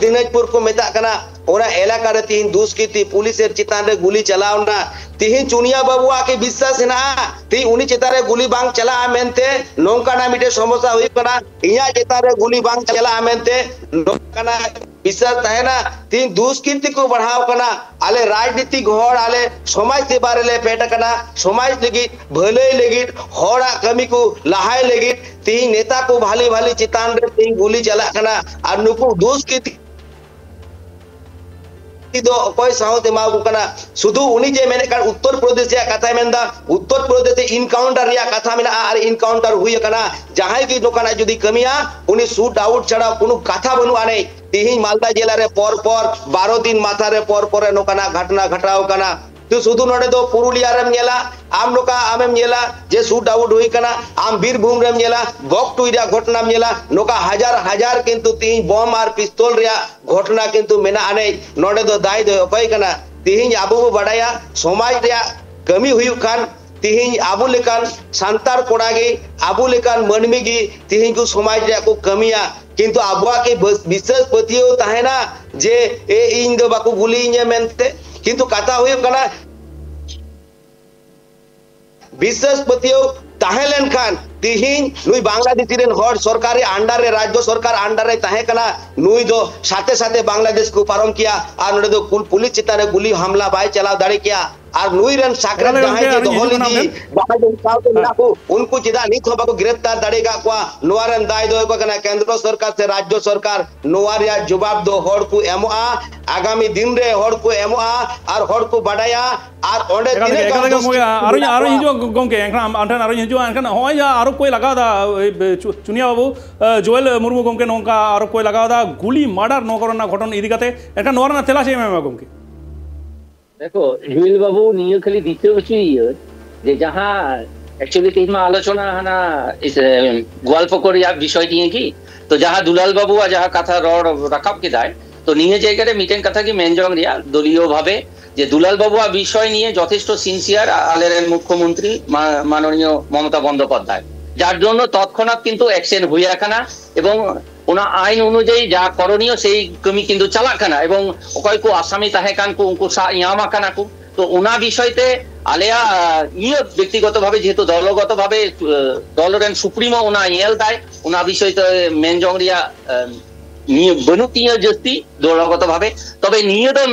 ᱫᱤᱱᱟᱡᱽᱯᱩᱨ ᱠᱚ ᱢᱮᱛᱟᱜ ᱠᱟᱱᱟ, ᱚᱱᱟ ᱮᱞᱟᱠᱟ ᱨᱮ ᱛᱮᱦᱮᱧ ᱫᱩᱥᱠᱨᱤᱛᱤ ᱯᱩᱞᱤᱥ ᱮᱨ ᱪᱮᱛᱟᱱ ᱨᱮ ᱜᱩᱞᱤ ᱪᱟᱞᱟᱣ ᱮᱱᱟ᱾ ᱛᱮᱦᱮᱧ ᱪᱩᱱᱤᱭᱟ ᱵᱟᱹᱵᱩᱣᱟᱜ ᱠᱤ ᱵᱤᱥᱥᱟᱥ ᱦᱮᱱᱟᱜᱼᱟ? ᱛᱮᱦᱮᱧ ᱩᱱᱤ ᱪᱮᱛᱟᱱ ᱨᱮ ᱜᱩᱞᱤ ᱵᱟᱝ ᱪᱟᱞᱟᱜᱼᱟ ᱢᱮᱱᱛᱮ ᱱᱚᱝᱠᱟᱱᱟᱜ ᱢᱤᱫᱴᱮᱱ ᱥᱚᱢᱚᱥᱥᱟ ᱦᱩᱭᱩᱜ ᱠᱟᱱᱟ, ᱤᱧᱟᱜ ᱪᱮᱛᱟᱱ ᱨᱮ ᱜᱩᱞᱤ ᱵᱟᱝ ᱪᱟᱞᱟᱜᱼᱟ ᱢᱮᱱᱛᱮ ᱱᱚᱝᱠᱟᱱᱟᱜ ᱵᱤᱥᱥᱟᱥ ᱛᱟᱦᱮᱱᱟ? ᱛᱮᱦᱮᱧ ᱫᱩᱥᱠᱨᱤᱛᱤ ᱠᱚ ᱵᱟᱲᱦᱟᱣ ᱠᱟᱱᱟ᱾ ᱟᱞᱮ ᱨᱟᱡᱽᱱᱤᱛᱤᱠ ᱦᱚᱲ, ᱟᱞᱮ ᱥᱚᱢᱟᱡᱽ ᱥᱮᱵᱟ ᱨᱮᱞᱮ ᱯᱷᱮᱰ ᱟᱠᱟᱱᱟ, ᱥᱚᱢᱟᱡᱽ ᱞᱟᱹᱜᱤᱫ, ᱵᱷᱟᱹᱞᱟᱹᱭ ᱞᱟᱹᱜᱤᱫ, ᱦᱚᱲᱟᱜ ᱠᱟᱹᱢᱤ ᱠᱚ ᱞᱟᱦᱟᱭ ᱞᱟᱹᱜᱤᱫ᱾ ᱛᱮᱦᱮᱧ ᱱᱮᱛᱟ ᱠᱚ ᱵᱷᱟᱞᱤ ᱵᱷᱟᱞᱤ ᱪᱮᱛᱟᱱ ᱨᱮ ᱛᱮᱦᱮᱧ ᱜᱩᱞᱤ ᱪᱟᱞᱟᱜ ᱠᱟᱱᱟ, ᱟᱨ ᱱᱩᱠᱩ ᱫᱩᱥᱠᱨᱤᱛᱤ ᱫᱚ ᱚᱠᱚᱭ ᱥᱟᱦᱚᱥ ᱮᱢᱟ ᱠᱚ ᱠᱟᱱᱟ? ᱥᱩᱫᱷᱩ ᱩᱱᱤ ᱡᱮ ᱢᱮᱱᱮᱫ ᱠᱟᱱ ᱩᱛᱛᱚᱨ ᱯᱨᱚᱫᱮᱥ ᱨᱮᱭᱟᱜ ᱠᱟᱛᱷᱟᱭ ᱢᱮᱱᱫᱟ, ᱩᱛᱛᱚᱨ ᱯᱨᱚᱫᱮᱥ ᱨᱮ ᱤᱱᱠᱟᱣᱩᱱᱴᱟᱨ ᱨᱮᱭᱟᱜ ᱠᱟᱛᱷᱟ ᱢᱮᱱᱟᱜᱼᱟ, ᱟᱨ ᱤᱱᱠᱟᱣᱩᱱᱴᱟᱨ ᱦᱩᱭ ᱟᱠᱟᱱᱟ᱾ ᱡᱟᱦᱟᱸᱭ ᱜᱮ ᱱᱚᱝᱠᱟᱱᱟᱜ ᱡᱩᱫᱤ ᱠᱟᱹᱢᱤᱭᱟ, ᱩᱱᱤ ᱥᱩᱴ ᱟᱣᱩᱴ ᱪᱷᱟᱲᱟ ᱠᱳᱱᱳ ᱠᱟᱛᱷᱟ ᱵᱟᱹᱱᱩᱜ ᱟᱹᱱᱤᱡ᱾ ᱛᱤᱦᱤᱧ ᱢᱟᱞᱫᱟ ᱡᱮᱞᱟ ᱨᱮ ᱯᱚᱨ ᱯᱚᱨ ᱵᱟᱨᱚ ᱫᱤᱱ ᱢᱟᱛᱷᱟ ᱨᱮ ᱯᱚᱨ ᱯᱚᱨ ᱨᱮ ᱱᱚᱝᱠᱟᱱᱟᱜ ᱜᱷᱚᱴᱚᱱᱟ ᱜᱷᱚᱴᱟᱣ ᱠᱟᱱᱟ᱾ ᱛᱚ ᱥᱩᱫᱷᱩ ᱱᱚᱰᱮ ᱫᱚ ᱯᱩᱨᱩᱞᱤᱭᱟ ᱨᱮᱢ ᱧᱮᱞᱟ, ᱟᱢ ᱱᱚᱝᱠᱟ ᱟᱢᱮᱢ ᱧᱮᱞᱟ ᱡᱮ ᱥᱩᱴ ᱟᱣᱩᱴ ᱦᱩᱭ ᱠᱟᱱᱟ, ᱟᱢ ᱵᱤᱨᱵᱷᱩᱢ ᱨᱮᱢ ᱧᱮᱞᱟ, ᱵᱚᱠ ᱴᱩᱭ ᱨᱮᱭᱟᱜ ᱜᱷᱚᱴᱚᱱᱟᱢ ᱧᱮᱞᱟ, ᱱᱚᱝᱠᱟ ᱦᱟᱡᱟᱨ ᱦᱟᱡᱟᱨ ᱠᱤᱱᱛᱩ ᱛᱤᱦᱤᱧ ᱵᱚᱢ ᱟᱨ ᱯᱤᱥᱛᱚᱞ ᱨᱮᱭᱟᱜ ᱜᱷᱚᱴᱚᱱᱟ ᱠᱤᱱᱛᱩ ᱢᱮᱱᱟᱜ ᱟᱹᱱᱤᱡ᱾ ᱱᱚᱰᱮ ᱫᱚ ᱫᱟᱭ ᱫᱚ ᱚᱠᱚᱭ ᱠᱟᱱᱟ? ᱛᱤᱦᱤᱧ ᱟᱵᱚ ᱵᱚ ᱵᱟᱰᱟᱭᱟ, ᱥᱚᱢᱟᱡᱽ ᱨᱮᱭᱟᱜ ᱠᱟᱹᱢᱤ ᱦᱩᱭᱩᱜ ᱠᱷᱟᱱ, ᱛᱤᱦᱤᱧ ᱟᱵᱚ ᱞᱮᱠᱟᱱ ᱥᱟᱱᱛᱟᱲ ᱠᱚᱲᱟ ᱜᱮ, ᱟᱵᱚ ᱞᱮᱠᱟᱱ ᱢᱟᱹᱱᱢᱤ ᱜᱮ ᱛᱤᱦᱤᱧ ᱠᱚ ᱥᱚᱢᱟᱡᱽ ᱨᱮᱭᱟᱜ ᱠᱚ ᱠᱟᱹᱢᱤᱭᱟ᱾ ᱠᱤᱱᱛᱩ ᱟᱵᱚᱣᱟᱜ ᱠᱤ ᱵᱟᱹᱥ-, ᱵᱤᱥᱥᱟᱹᱥ ᱯᱟᱹᱛᱭᱟᱹᱣ ᱛᱟᱦᱮᱱᱟ ᱡᱮ, ᱮ, ᱤᱧ ᱫᱚ ᱵᱟᱠᱚ ᱜᱩᱞᱤᱭᱤᱧᱟ ᱢᱮᱱᱛᱮ? ᱠᱤᱱᱛᱩ ᱠᱟᱛᱷᱟ ᱦᱩᱭᱩᱜ ᱠᱟᱱᱟ, ᱵᱤᱥᱥᱟᱥ ᱯᱟᱹᱛᱭᱟᱹᱣ ᱛᱟᱦᱮᱸ ᱞᱮᱱᱠᱷᱟᱱ ᱛᱤᱦᱤᱧ ᱱᱩᱭ ᱵᱟᱝᱞᱟᱫᱮᱥᱤ ᱨᱮᱱ ᱦᱚᱲ ᱥᱚᱨᱠᱟᱨ ᱨᱮ under ᱨᱮ, ᱨᱟᱡᱽᱡᱚ ᱥᱚᱨᱠᱟᱨ under ᱨᱮ ᱛᱟᱦᱮᱸ ᱠᱟᱱᱟ, ᱱᱩᱭ ᱫᱚ ᱥᱟᱛᱮ ᱥᱟᱛᱮ ᱵᱟᱝᱞᱟᱫᱮᱥ ᱠᱚ ᱯᱟᱨᱚᱢ ᱠᱮᱭᱟ ᱟᱨ ᱱᱚᱰᱮ ᱫᱚ ᱠᱩᱞ-, ᱯᱩᱞᱤᱥ ᱪᱮᱛᱟᱱ ᱨᱮ ᱜᱩᱞᱤ ᱦᱟᱢᱞᱟ ᱵᱟᱭ ᱪᱟᱞᱟᱣ ᱫᱟᱲᱮ ᱠᱮᱭᱟ᱾ ᱟᱨ ᱱᱩᱭ ᱨᱮᱱ ᱥᱟᱠᱨᱮᱛ ᱮᱠᱟᱞ ᱜᱮ ᱡᱟᱦᱟᱸᱭ ᱜᱚᱢᱠᱮ, ᱡᱮ ᱟᱨᱚᱧ ᱫᱚᱦᱚ ᱦᱤᱡᱩᱜ ᱠᱟᱱᱟ ᱞᱮᱫᱮ, ᱚᱱᱛᱮ᱾ ᱡᱟᱦᱟᱸᱭ ᱫᱚ ᱥᱟᱶᱛᱮ ᱦᱮᱸ᱾ ᱢᱮᱱᱟᱜ ᱠᱚ, ᱩᱱᱠᱩ ᱪᱮᱫᱟᱜ ᱱᱤᱛ ᱦᱚᱸ ᱵᱟᱠᱚ ᱜᱨᱮᱯᱛᱟᱨ ᱫᱟᱲᱮ ᱟᱠᱟᱫ ᱠᱚᱣᱟ? ᱱᱚᱣᱟ ᱨᱮᱱ ᱫᱟᱭ ᱫᱚ ᱦᱩᱭᱩᱜ ᱠᱟᱱᱟ ᱠᱮᱱᱫᱨᱚ ᱥᱚᱨᱠᱟᱨ ᱥᱮ ᱨᱟᱡᱽᱡᱚ ᱥᱚᱨᱠᱟᱨ᱾ ᱱᱚᱣᱟ ᱨᱮᱭᱟᱜ ᱡᱚᱵᱟᱵ ᱫᱚ ᱦᱚᱲ ᱠᱚ ᱮᱢᱚᱜᱼᱟ, ᱟᱜᱟᱢᱤ ᱫᱤᱱ ᱨᱮ ᱦᱚᱲ ᱠᱚ ᱮᱢᱚᱜᱼᱟ ᱟᱨ ᱦᱚᱲ ᱠᱚ ᱵᱟᱰᱟᱭᱟ᱾ ᱟᱨ ᱚᱸᱰᱮ ᱮᱠᱟᱞ ᱛᱤᱱᱟᱹᱜ ᱜᱮ, ᱜᱟᱱ ᱮᱠᱟᱞ ᱜᱮ ᱫᱩᱥᱠᱨᱤᱛᱤ ᱜᱚᱢᱠᱮ, ᱟᱨᱚᱧ, ᱢᱮᱱᱟᱜ ᱟᱨᱚᱧ ᱠᱚᱣᱟ᱾ ᱦᱤᱡᱩᱜᱼᱟ ᱜᱚᱢᱠᱮ, ᱮᱱᱠᱷᱟᱱ ᱟᱢ, ᱟᱢ ᱴᱷᱮᱱ ᱟᱨᱚᱧ ᱦᱤᱡᱩᱜᱼᱟ᱾ ᱮᱱᱠᱷᱟᱱ ᱱᱚᱜᱼᱚᱭ ᱡᱮ ᱟᱨᱚ ᱠᱚᱭ ᱞᱟᱜᱟᱣ ᱮᱫᱟ, ᱮ, ᱵᱮ-, ᱪᱩ-, ᱪᱩᱱᱤᱭᱟ ᱵᱟᱹᱵᱩ, ᱮ, ᱡᱳᱭᱮᱞ ᱢᱩᱨᱢᱩ ᱜᱚᱢᱠᱮ ᱱᱚᱝᱠᱟ ᱟᱨᱚ ᱠᱚᱭ ᱞᱟᱜᱟᱣ ᱮᱫᱟ, ᱜᱩᱞᱤ ᱢᱟᱨᱰᱟᱨ ᱱᱚᱣᱟ ᱠᱚᱨᱮᱱᱟᱜ ᱜᱷᱚᱴᱚᱱ ᱤᱫᱤ ᱠᱟᱛᱮ, ᱮᱱᱠᱷᱟᱱ ᱱᱚᱣᱟ ᱨᱮᱱᱟᱜ ᱛᱮᱞᱟ ᱪᱮᱫ ᱮᱢ ᱮᱢᱟ ᱜᱚᱢᱠᱮ? ᱫᱮᱠᱷᱚ, ᱡᱩᱭᱮᱞ ᱵᱟᱹᱵᱩ ᱱᱤᱭᱟᱹ ᱠᱷᱟᱹᱞᱤ ᱫᱤᱥᱟᱹ ᱦᱚᱪᱚᱭᱮᱭᱟᱹᱧ ᱡᱮ ᱡᱟᱦᱟᱸ actually ᱛᱮᱦᱮᱧ ᱢᱟ ᱟᱞᱳᱪᱚᱱᱟ ᱦᱟᱱᱟ ᱤᱥ-, ᱮ, ᱜᱳᱣᱟᱞᱯᱚᱠᱚ ᱨᱮᱭᱟᱜ ᱵᱤᱥᱚᱭ ᱱᱤᱭᱮ ᱜᱮ᱾ ᱛᱚ ᱡᱟᱦᱟᱸ ᱫᱩᱞᱟᱞ ᱵᱟᱹᱵᱩᱣᱟᱜ ᱡᱟᱦᱟᱸ ᱠᱟᱛᱷᱟ ᱨᱚᱲ ᱨᱟᱠᱟᱵ ᱠᱮᱫᱟᱭ, ᱛᱚ ᱱᱤᱭᱟᱹ ᱡᱟᱭᱜᱟ ᱨᱮ ᱢᱤᱫᱴᱮᱱ ᱠᱟᱛᱷᱟ ᱜᱮ ᱢᱮᱱ ᱡᱚᱝ ᱨᱮᱭᱟᱜ, ᱫᱚᱞᱤᱭᱚ ᱵᱷᱟᱵᱮ ᱡᱮ ᱫᱩᱞᱟᱞ ᱵᱟᱹᱵᱩᱣᱟᱜ ᱵᱤᱥᱚᱭ ᱱᱤᱭᱮ ᱡᱚᱛᱷᱮᱥᱴᱚ sincere ᱟ-, ᱟᱞᱮᱨᱮᱱ ᱢᱩᱠᱷᱭᱚᱢᱚᱱᱛᱨᱤ ᱢᱟ-, ᱢᱟᱱᱚᱱᱤᱭᱚ ᱢᱚᱢᱚᱛᱟ ᱵᱚᱱᱫᱚᱯᱟᱫᱽᱫᱷᱟᱭ, ᱡᱟᱨ ᱡᱚᱱᱱᱚ ᱛᱚᱛᱠᱷᱚᱱᱟᱛ ᱠᱤᱱᱛᱩ action ᱦᱩᱭ ᱟᱠᱟᱱᱟ ᱮᱵᱚᱝ ᱚᱱᱟ ᱟᱭᱤᱱ ᱚᱱᱩᱡᱟᱭᱤ ᱡᱟ ᱠᱚᱨᱚᱱᱤᱭᱚ ᱥᱮᱭ ᱠᱟᱹᱢᱤ ᱠᱤᱱᱛᱩ ᱪᱟᱞᱟᱜ ᱠᱟᱱᱟ ᱮᱵᱚᱝ ᱚᱠᱚᱭ ᱠᱚ ᱟᱥᱟᱢᱤ ᱛᱟᱦᱮᱸ ᱠᱟᱱ ᱠᱚ ᱩᱱᱠᱩ ᱥᱟᱵ ᱧᱟᱢ ᱟᱠᱟᱱᱟ ᱠᱚ᱾ ᱛᱚ ᱚᱱᱟ ᱵᱤᱥᱚᱭ ᱛᱮ ᱟᱞᱮᱭᱟᱜ, ᱟ, ᱱᱤᱭᱟᱹ ᱵᱮᱠᱛᱤᱜᱚᱛᱚ ᱵᱷᱟᱵᱮ ᱡᱮᱦᱮᱛᱩ ᱫᱚᱞᱚᱜᱚᱛᱚ ᱵᱷᱟᱵᱮ, ᱟ, ᱫᱚᱞ ᱨᱮᱱ ᱥᱩᱯᱨᱤᱢᱳ ᱚᱱᱟ ᱧᱮᱞ ᱫᱟᱭ, ᱚᱱᱟ ᱵᱤᱥᱚᱭ ᱛᱮ ᱢᱮᱱ ᱡᱚᱝ ᱨᱮᱭᱟᱜ, ᱟ, ᱱᱤᱭᱟᱹ ᱵᱟᱹᱱᱩᱜ ᱛᱤᱧᱟᱹ ᱡᱟᱹᱥᱛᱤ ᱫᱚᱞᱚᱜᱚᱛᱚ ᱵᱷᱟᱵᱮ᱾ ᱛᱚᱵᱮ ᱱᱤᱭᱟᱹ ᱫᱚ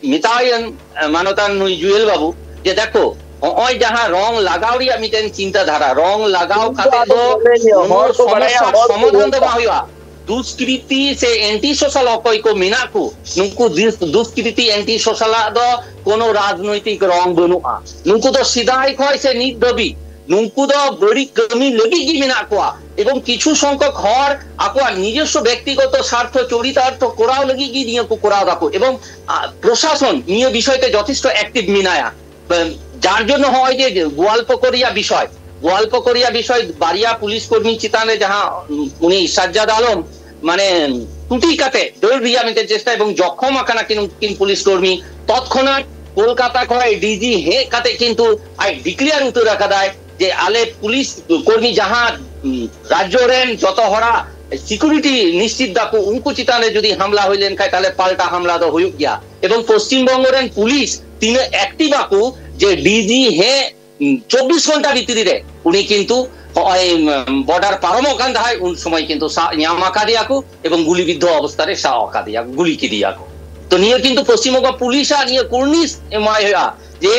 ᱢᱮᱛᱟᱣᱟᱭᱟᱹᱧ, ᱮ, ᱢᱟᱱᱚᱛᱟᱱ ᱱᱩᱭ ᱡᱩᱭᱮᱞ ᱵᱟᱹᱵᱩ, ᱡᱮ ᱫᱮᱠᱷᱚ, ᱦᱚᱸᱜᱼᱚᱭ ᱡᱟᱦᱟᱸ ᱨᱚᱝ ᱞᱟᱜᱟᱣ ᱨᱮᱭᱟᱜ ᱢᱤᱫᱴᱮᱱ ᱪᱤᱱᱛᱟᱹ ᱫᱷᱟᱨᱟ, ᱨᱚᱝ ᱞᱟᱜᱟᱣ ᱩᱱᱤ ᱫᱚ ᱠᱟᱛᱮ ᱟᱫᱚ ᱫᱚ ᱢᱚᱱᱮ ᱦᱚᱲ ᱱᱩᱱᱟᱹᱜ ᱠᱚ ᱵᱟᱲᱟᱭᱟ, ᱥᱚᱢᱚᱥᱥᱟ ᱦᱚᱲ ᱠᱚ ᱥᱚᱢᱟᱫᱷᱟᱱ ᱧᱮᱞ ᱫᱚ ᱠᱚᱣᱟ᱾ ᱵᱟᱝ ᱦᱩᱭᱩᱜᱼᱟ᱾ ᱫᱩᱥᱠᱨᱤᱛᱤ ᱥᱮ anti social ᱚᱠᱚᱭ ᱠᱚ ᱢᱮᱱᱟᱜ ᱠᱚ, ᱱᱩᱠᱩ ᱫᱤᱥ-, ᱫᱩᱥᱠᱨᱤᱛᱤ anti social ᱟᱜ ᱫᱚ ᱠᱳᱱᱳ ᱨᱟᱡᱽᱱᱳᱭᱛᱤᱠ ᱨᱚᱝ ᱵᱟᱹᱱᱩᱜᱼᱟ᱾ ᱱᱩᱠᱩ ᱫᱚ ᱥᱮᱫᱟᱭ ᱠᱷᱚᱱ ᱥᱮ ᱱᱤᱛ ᱫᱷᱟᱹᱵᱤᱡ ᱱᱩᱠᱩ ᱫᱚ ᱵᱟᱹᱲᱤᱡ ᱠᱟᱹᱢᱤ ᱞᱟᱹᱜᱤᱫ ᱜᱮ ᱢᱮᱱᱟᱜ ᱠᱚᱣᱟ᱾ ᱮᱵᱚᱝ ᱠᱤᱪᱷᱩ ᱥᱚᱝᱠᱷᱚᱠ ᱦᱚᱲ ᱟᱠᱚᱣᱟᱜ ᱱᱤᱡᱚᱥᱥᱚ ᱵᱮᱠᱛᱤᱜᱚᱛᱚ ᱥᱟᱨᱛᱷᱚ, ᱪᱚᱨᱤᱛᱟᱨᱛᱷᱚ ᱠᱚᱨᱟᱣ ᱞᱟᱹᱜᱤᱫ ᱜᱮ ᱱᱤᱭᱟᱹ ᱠᱚ ᱠᱚᱨᱟᱣ ᱫᱟᱠᱚ᱾ ᱮᱵᱚᱝ, ᱟ, ᱯᱨᱚᱥᱟᱥᱚᱱ ᱱᱤᱭᱟᱹ ᱵᱤᱥᱚᱭ ᱛᱮ ᱡᱚᱛᱷᱮᱥᱴᱚ active ᱢᱮᱱᱟᱭᱟ᱾ ᱵᱮ-, ᱡᱟᱨ ᱡᱚᱱᱱᱚ ᱦᱚᱸᱜᱼᱚᱭ ᱡᱮ ᱜᱳᱣᱟᱞᱯᱚᱠᱚ ᱨᱮᱭᱟᱜ ᱵᱤᱥᱚᱭ, ᱜᱳᱣᱟᱞᱯᱚᱠᱚ ᱨᱮᱭᱟᱜ ᱵᱤᱥᱚᱭ ᱵᱟᱨᱭᱟ ᱯᱩᱞᱤᱥ ᱠᱚᱨᱢᱤ ᱪᱮᱛᱟᱱ ᱨᱮ ᱡᱟᱦᱟᱸ, ᱩᱱᱤ ᱥᱟᱡᱡᱟᱫ ᱟᱞᱚᱢ ᱢᱟᱱᱮ ᱴᱩᱴᱤ ᱠᱟᱛᱮ ᱫᱟᱹᱲ ᱨᱮᱭᱟᱜ ᱢᱤᱫᱴᱮᱱ ᱪᱮᱥᱴᱟ ᱮᱵᱚᱝ ᱡᱚᱠᱷᱚᱢ ᱟᱠᱟᱱᱟ ᱠᱤᱱ ᱩᱱᱠᱤᱱ ᱯᱩᱞᱤᱥ ᱠᱚᱨᱢᱤ᱾ ᱛᱚᱛᱠᱷᱚᱱᱟᱛ ᱠᱳᱞᱠᱟᱛᱟ ᱠᱷᱚᱱ ᱰᱤᱡᱤ ᱦᱮᱡ ᱠᱟᱛᱮ ᱠᱤᱱᱛᱩ ᱟᱡ declare ᱩᱛᱟᱹᱨ ᱟᱠᱟᱫᱟᱭ ᱡᱮ ᱟᱞᱮ ᱯᱩᱞᱤᱥ ᱠᱚᱨᱢᱤ ᱡᱟᱦᱟᱸ, ᱩᱸ, ᱨᱟᱡᱽᱡᱚ ᱨᱮᱱ ᱡᱚᱛᱚ ᱦᱚᱲᱟᱜ ᱥᱤᱠᱩᱨᱤᱴᱤ ᱱᱤᱥᱪᱤᱛ ᱫᱟᱠᱚ, ᱩᱱᱠᱩ ᱪᱮᱛᱟᱱ ᱨᱮ ᱡᱩᱫᱤ ᱦᱟᱢᱞᱟ ᱦᱩᱭ ᱞᱮᱱᱠᱷᱟᱱ, ᱛᱟᱦᱞᱮ ᱯᱟᱞᱴᱟ ᱦᱟᱢᱞᱟ ᱫᱚ ᱦᱩᱭᱩᱜ ᱜᱮᱭᱟ᱾ ᱮᱵᱚᱝ ᱯᱚᱥᱪᱤᱢ ᱵᱚᱝᱜᱚ ᱨᱮᱱ ᱯᱩᱞᱤᱥ ᱛᱤᱱᱟᱹᱜ ᱮᱠᱴᱤᱵᱷ ᱟᱠᱚ ᱡᱮ ᱰᱤᱡᱤ ᱦᱮᱸ ᱪᱚᱵᱵᱤᱥ ᱜᱷᱚᱱᱴᱟ ᱵᱷᱤᱛᱨᱤ ᱨᱮ ᱩᱱᱤ ᱠᱤᱱᱛᱩ ᱱᱚᱜᱼᱚᱭ ᱵᱚᱰᱟᱨ ᱯᱟᱨᱚᱢᱚᱜ ᱠᱟᱱ ᱛᱟᱦᱮᱸᱫ, ᱩᱱ ᱥᱚᱢᱚᱭ ᱠᱤᱱᱛᱩ ᱥᱟᱵ ᱧᱟᱢ ᱟᱠᱟᱫᱮᱭᱟ ᱠᱚ ᱮᱵᱚᱝ ᱜᱩᱞᱤ ᱵᱤᱫᱽᱫᱷᱚ ᱚᱵᱚᱥᱛᱷᱟ ᱨᱮ ᱥᱟᱵ ᱟᱠᱟᱫᱮᱭᱟ, ᱜᱩᱞᱤ ᱠᱮᱫᱮᱭᱟ ᱠᱚ᱾ ᱛᱚ ᱱᱤᱭᱟᱹ ᱠᱤᱱᱛᱩ ᱯᱚᱥᱪᱤᱢ ᱵᱚᱝᱜᱚ ᱯᱩᱞᱤᱥᱟᱜ ᱱᱤᱭᱟᱹ ᱠᱩᱨᱱᱤᱥ ᱮᱢᱟᱭ ᱦᱩᱭᱩᱜᱼᱟ ᱡᱮ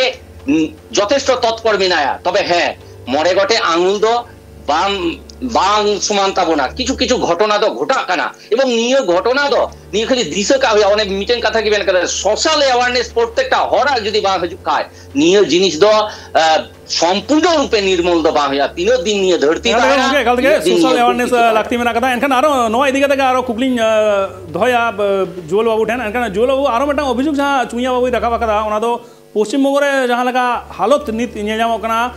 ᱡᱚᱛᱷᱮᱥᱴᱚ ᱛᱚᱛᱯᱚᱨ ᱢᱮᱱᱟᱭᱟ᱾ ᱛᱚᱵᱮ ᱦᱮᱸ, ᱢᱚᱬᱮ ᱜᱚᱴᱮᱡ ᱟঙᱩᱞ ᱫᱚ ᱵᱟᱝ ᱵᱟᱝ ᱥᱚᱢᱟᱱ ᱛᱟᱵᱚᱱᱟ᱾ ᱠᱤᱪᱷᱩ ᱠᱤᱪᱷᱩ ᱜᱷᱚᱴᱚᱱᱟ ᱫᱚ ᱜᱷᱚᱴᱟᱜ ᱠᱟᱱᱟ ᱮᱵᱚᱝ ᱱᱤᱭᱟᱹ ᱜᱷᱚᱴᱚᱱᱟ ᱫᱚ ᱱᱤᱭᱟᱹ ᱠᱷᱟᱹᱞᱤ ᱫᱤᱥᱟᱹ ᱠᱟᱜ ᱦᱩᱭᱩᱜᱼᱟ᱾ ᱚᱱᱮ ᱢᱤᱫᱴᱮᱱ ᱠᱟᱛᱷᱟ ᱜᱮ ᱢᱮᱱ ᱠᱟᱫᱟ, ᱥᱳᱥᱟᱞ ᱮᱣᱟᱨᱱᱮᱥ ᱯᱨᱚᱛᱛᱮᱠᱴᱟ ᱦᱚᱲᱟᱜ ᱡᱩᱫᱤ ᱵᱟᱝ ᱦᱤᱡᱩᱜ ᱠᱷᱟᱡ, ᱱᱤᱭᱟᱹ ᱡᱤᱱᱤᱥ ᱫᱚ ᱥᱚᱢᱯᱩᱨᱱᱚ ᱨᱩᱯᱮ ᱱᱤᱨᱢᱩᱞ ᱫᱚ ᱵᱟᱝ ᱦᱩᱭᱩᱜᱼᱟ᱾ ᱛᱤᱱᱟᱹᱜ ᱫᱤᱱ ᱱᱤᱭᱟᱹ ᱫᱷᱟᱹᱨᱛᱤ ᱛᱟᱦᱮᱱᱟ, ᱜᱚᱝᱠᱮ, ᱮᱠᱟᱞ ᱛᱮᱜᱮ ᱥᱳᱥᱟᱞ ᱮᱣᱟᱨᱱᱮᱥ ᱞᱟᱹᱠᱛᱤ ᱢᱮᱱᱟᱜ ᱠᱟᱫᱟ᱾ ᱮᱱᱠᱷᱟᱱ ᱟᱨᱚ ᱱᱚᱣᱟ ᱤᱫᱤ ᱠᱟᱛᱮ ᱜᱮ ᱟᱨᱚ ᱠᱩᱠᱞᱤᱧ ᱫᱚᱦᱚᱭᱟ ᱡᱩᱣᱟᱹᱞ ᱵᱟᱹᱵᱩ ᱴᱷᱮᱱ᱾ ᱮᱱᱠᱷᱟᱱ ᱡᱩᱣᱟᱹᱞ ᱵᱟᱹᱵᱩ, ᱟᱨᱚ ᱢᱤᱫᱴᱟᱝ ᱚᱵᱷᱤᱡᱳᱜᱽ ᱡᱟᱦᱟᱸ ᱪᱩᱭᱟ ᱵᱟᱹᱵᱩᱭ ᱨᱟᱠᱟᱵ ᱟᱠᱟᱫᱟ, ᱚᱱᱟ ᱫᱚ ᱯᱚᱥᱪᱤᱢ ᱵᱚᱝᱜᱚ ᱨᱮ ᱡᱟᱦᱟᱸ ᱞᱮᱠᱟ ᱦᱟᱞᱚᱛ ᱱᱤᱛ ᱧᱮᱞ ᱧᱟᱢᱚᱜ ᱠᱟᱱᱟ,